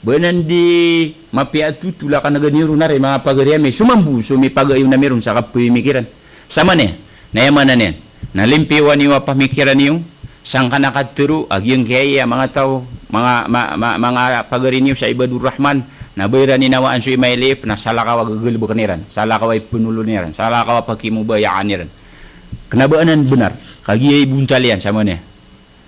Ba anan di mapiya a totol a kanagan iyo ron ari manga pagari ami, so mambo so mipagayon ami ron sa kapemikiran. Samanaya, na aya maana niyan. Na limpiyowan iyo a pamikiran iyo, sangkanan a katharo a giyangkaya manga taw, manga, ma-, ma-, manga pagari niyo sa Ibadur Rahman, na ba iran inawaan so M I L F, na salakaw a gagalbkn iran, salakaw a ipnolon iran, salakaw a pakimobayaan iran. Kna ba anan bnar, kagiya i bontal iyan, samanaya.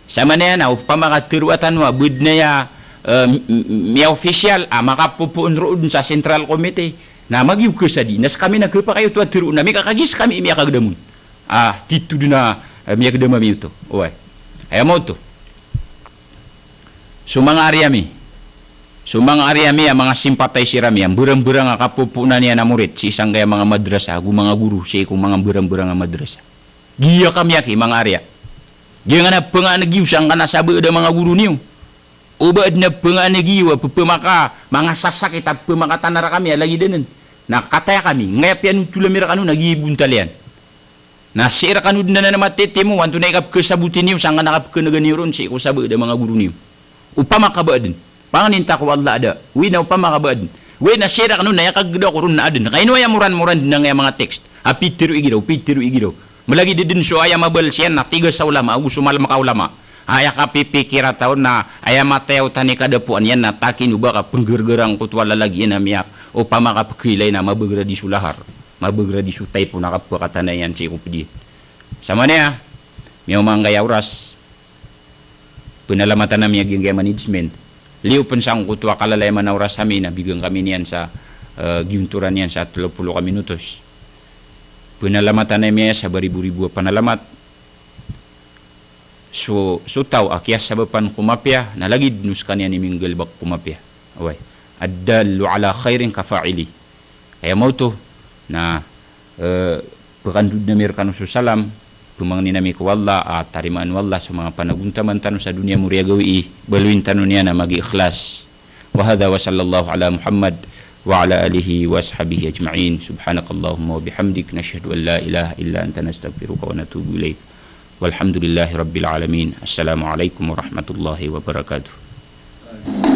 Samanaya na opama ka tharoa tano a ba dn aya, eh, m-, m-, miya-official a makapopoon roo dn sa Central Committee, na magiyoga sa di, na skami na khapakay oto a tharoon ami ka kagiya skami i miyakagdam on. Ah, tito dn a, eh, miyagdam ami oto. Oway. Aya maoto. So manga ari ami. So manga ari ami a manga sympathizer ami a mbarangbarang a kapopoonan iyan a morit sii sangkaya manga madrasa, ago manga goro sii ko manga mbarangbarang a madrasa. Giya kami aki manga ari a. Giya ngka na pnganeg iyo sangkanan a sabaad a manga goro niyo. O ba adn a pnganeg iyo a pphamaka, manga sasakit a pphamakatanar kami a lagid anan. Na kataya kami, ngaya piyanotol ami rkano na giya i bontal iyan. Na sii rkano dn anan a matitimo, antonaa i kapkhasaboti niyo sangkanan a kapkhan'gan iyo ron sii ko sabaad a manga goro niyo. Opama ka ba adn, pangnin ta ko Allah a da. Oway na opama ka ba adn. Oway na sii rkano na aya kagda ko ron na adn. Ka ino aya moran-moran dn angkaya manga text a pitharo igira, pitharo igira. Malagid dn so aya mabals iyan na tiga sa ulama ago so malmk a ulama. Aya kapipikira ta on na aya mataya o tani kadapoan iyan na takino ba ka pnggargara ngkoto a lalag iyan a miyak. Opama ka pkhailay na mabagradi so lahar, mabagradi so taypo na kapkhakatana iyan sii ko pd iyan. Samanaya, miyaoma angkaya oras, pnalamatan ami a giyangkaya management. Liyo pn sangkoto a kalalayaman a oras ami na bigan kami niyan sa, eh, giyontoran iyan sa tlo polo ka minutos. Pnalamatan ami aya sa baribo-ribo a panalamat. So, so taw a kiyasabapan ko mapiya, na lagid o skaniyan i minggalbk ko mapiya. Oway. Ad-dallu ala khairin ka fa'ili. Aya maoto na, eh, pkandod ami rkano so salam, pmangnin ami ko Allah a tarimaan o Allah so manga panagontaman tano sa doniya, mori a gawii, baloyin tano niyan a magi ikhlas. Wa hadha wa sallallahu ala Muhammad wa ala alihi wa ashabihi ajma'in. Subhanakallahumma wa bihamdik, nashhadu an la ilaha illa anta, nastaghfiruka wa natubu ilaik. Walhamdulillahi rabbil alamin. Assalamu alaikum warahmatullahi wabarakatuh.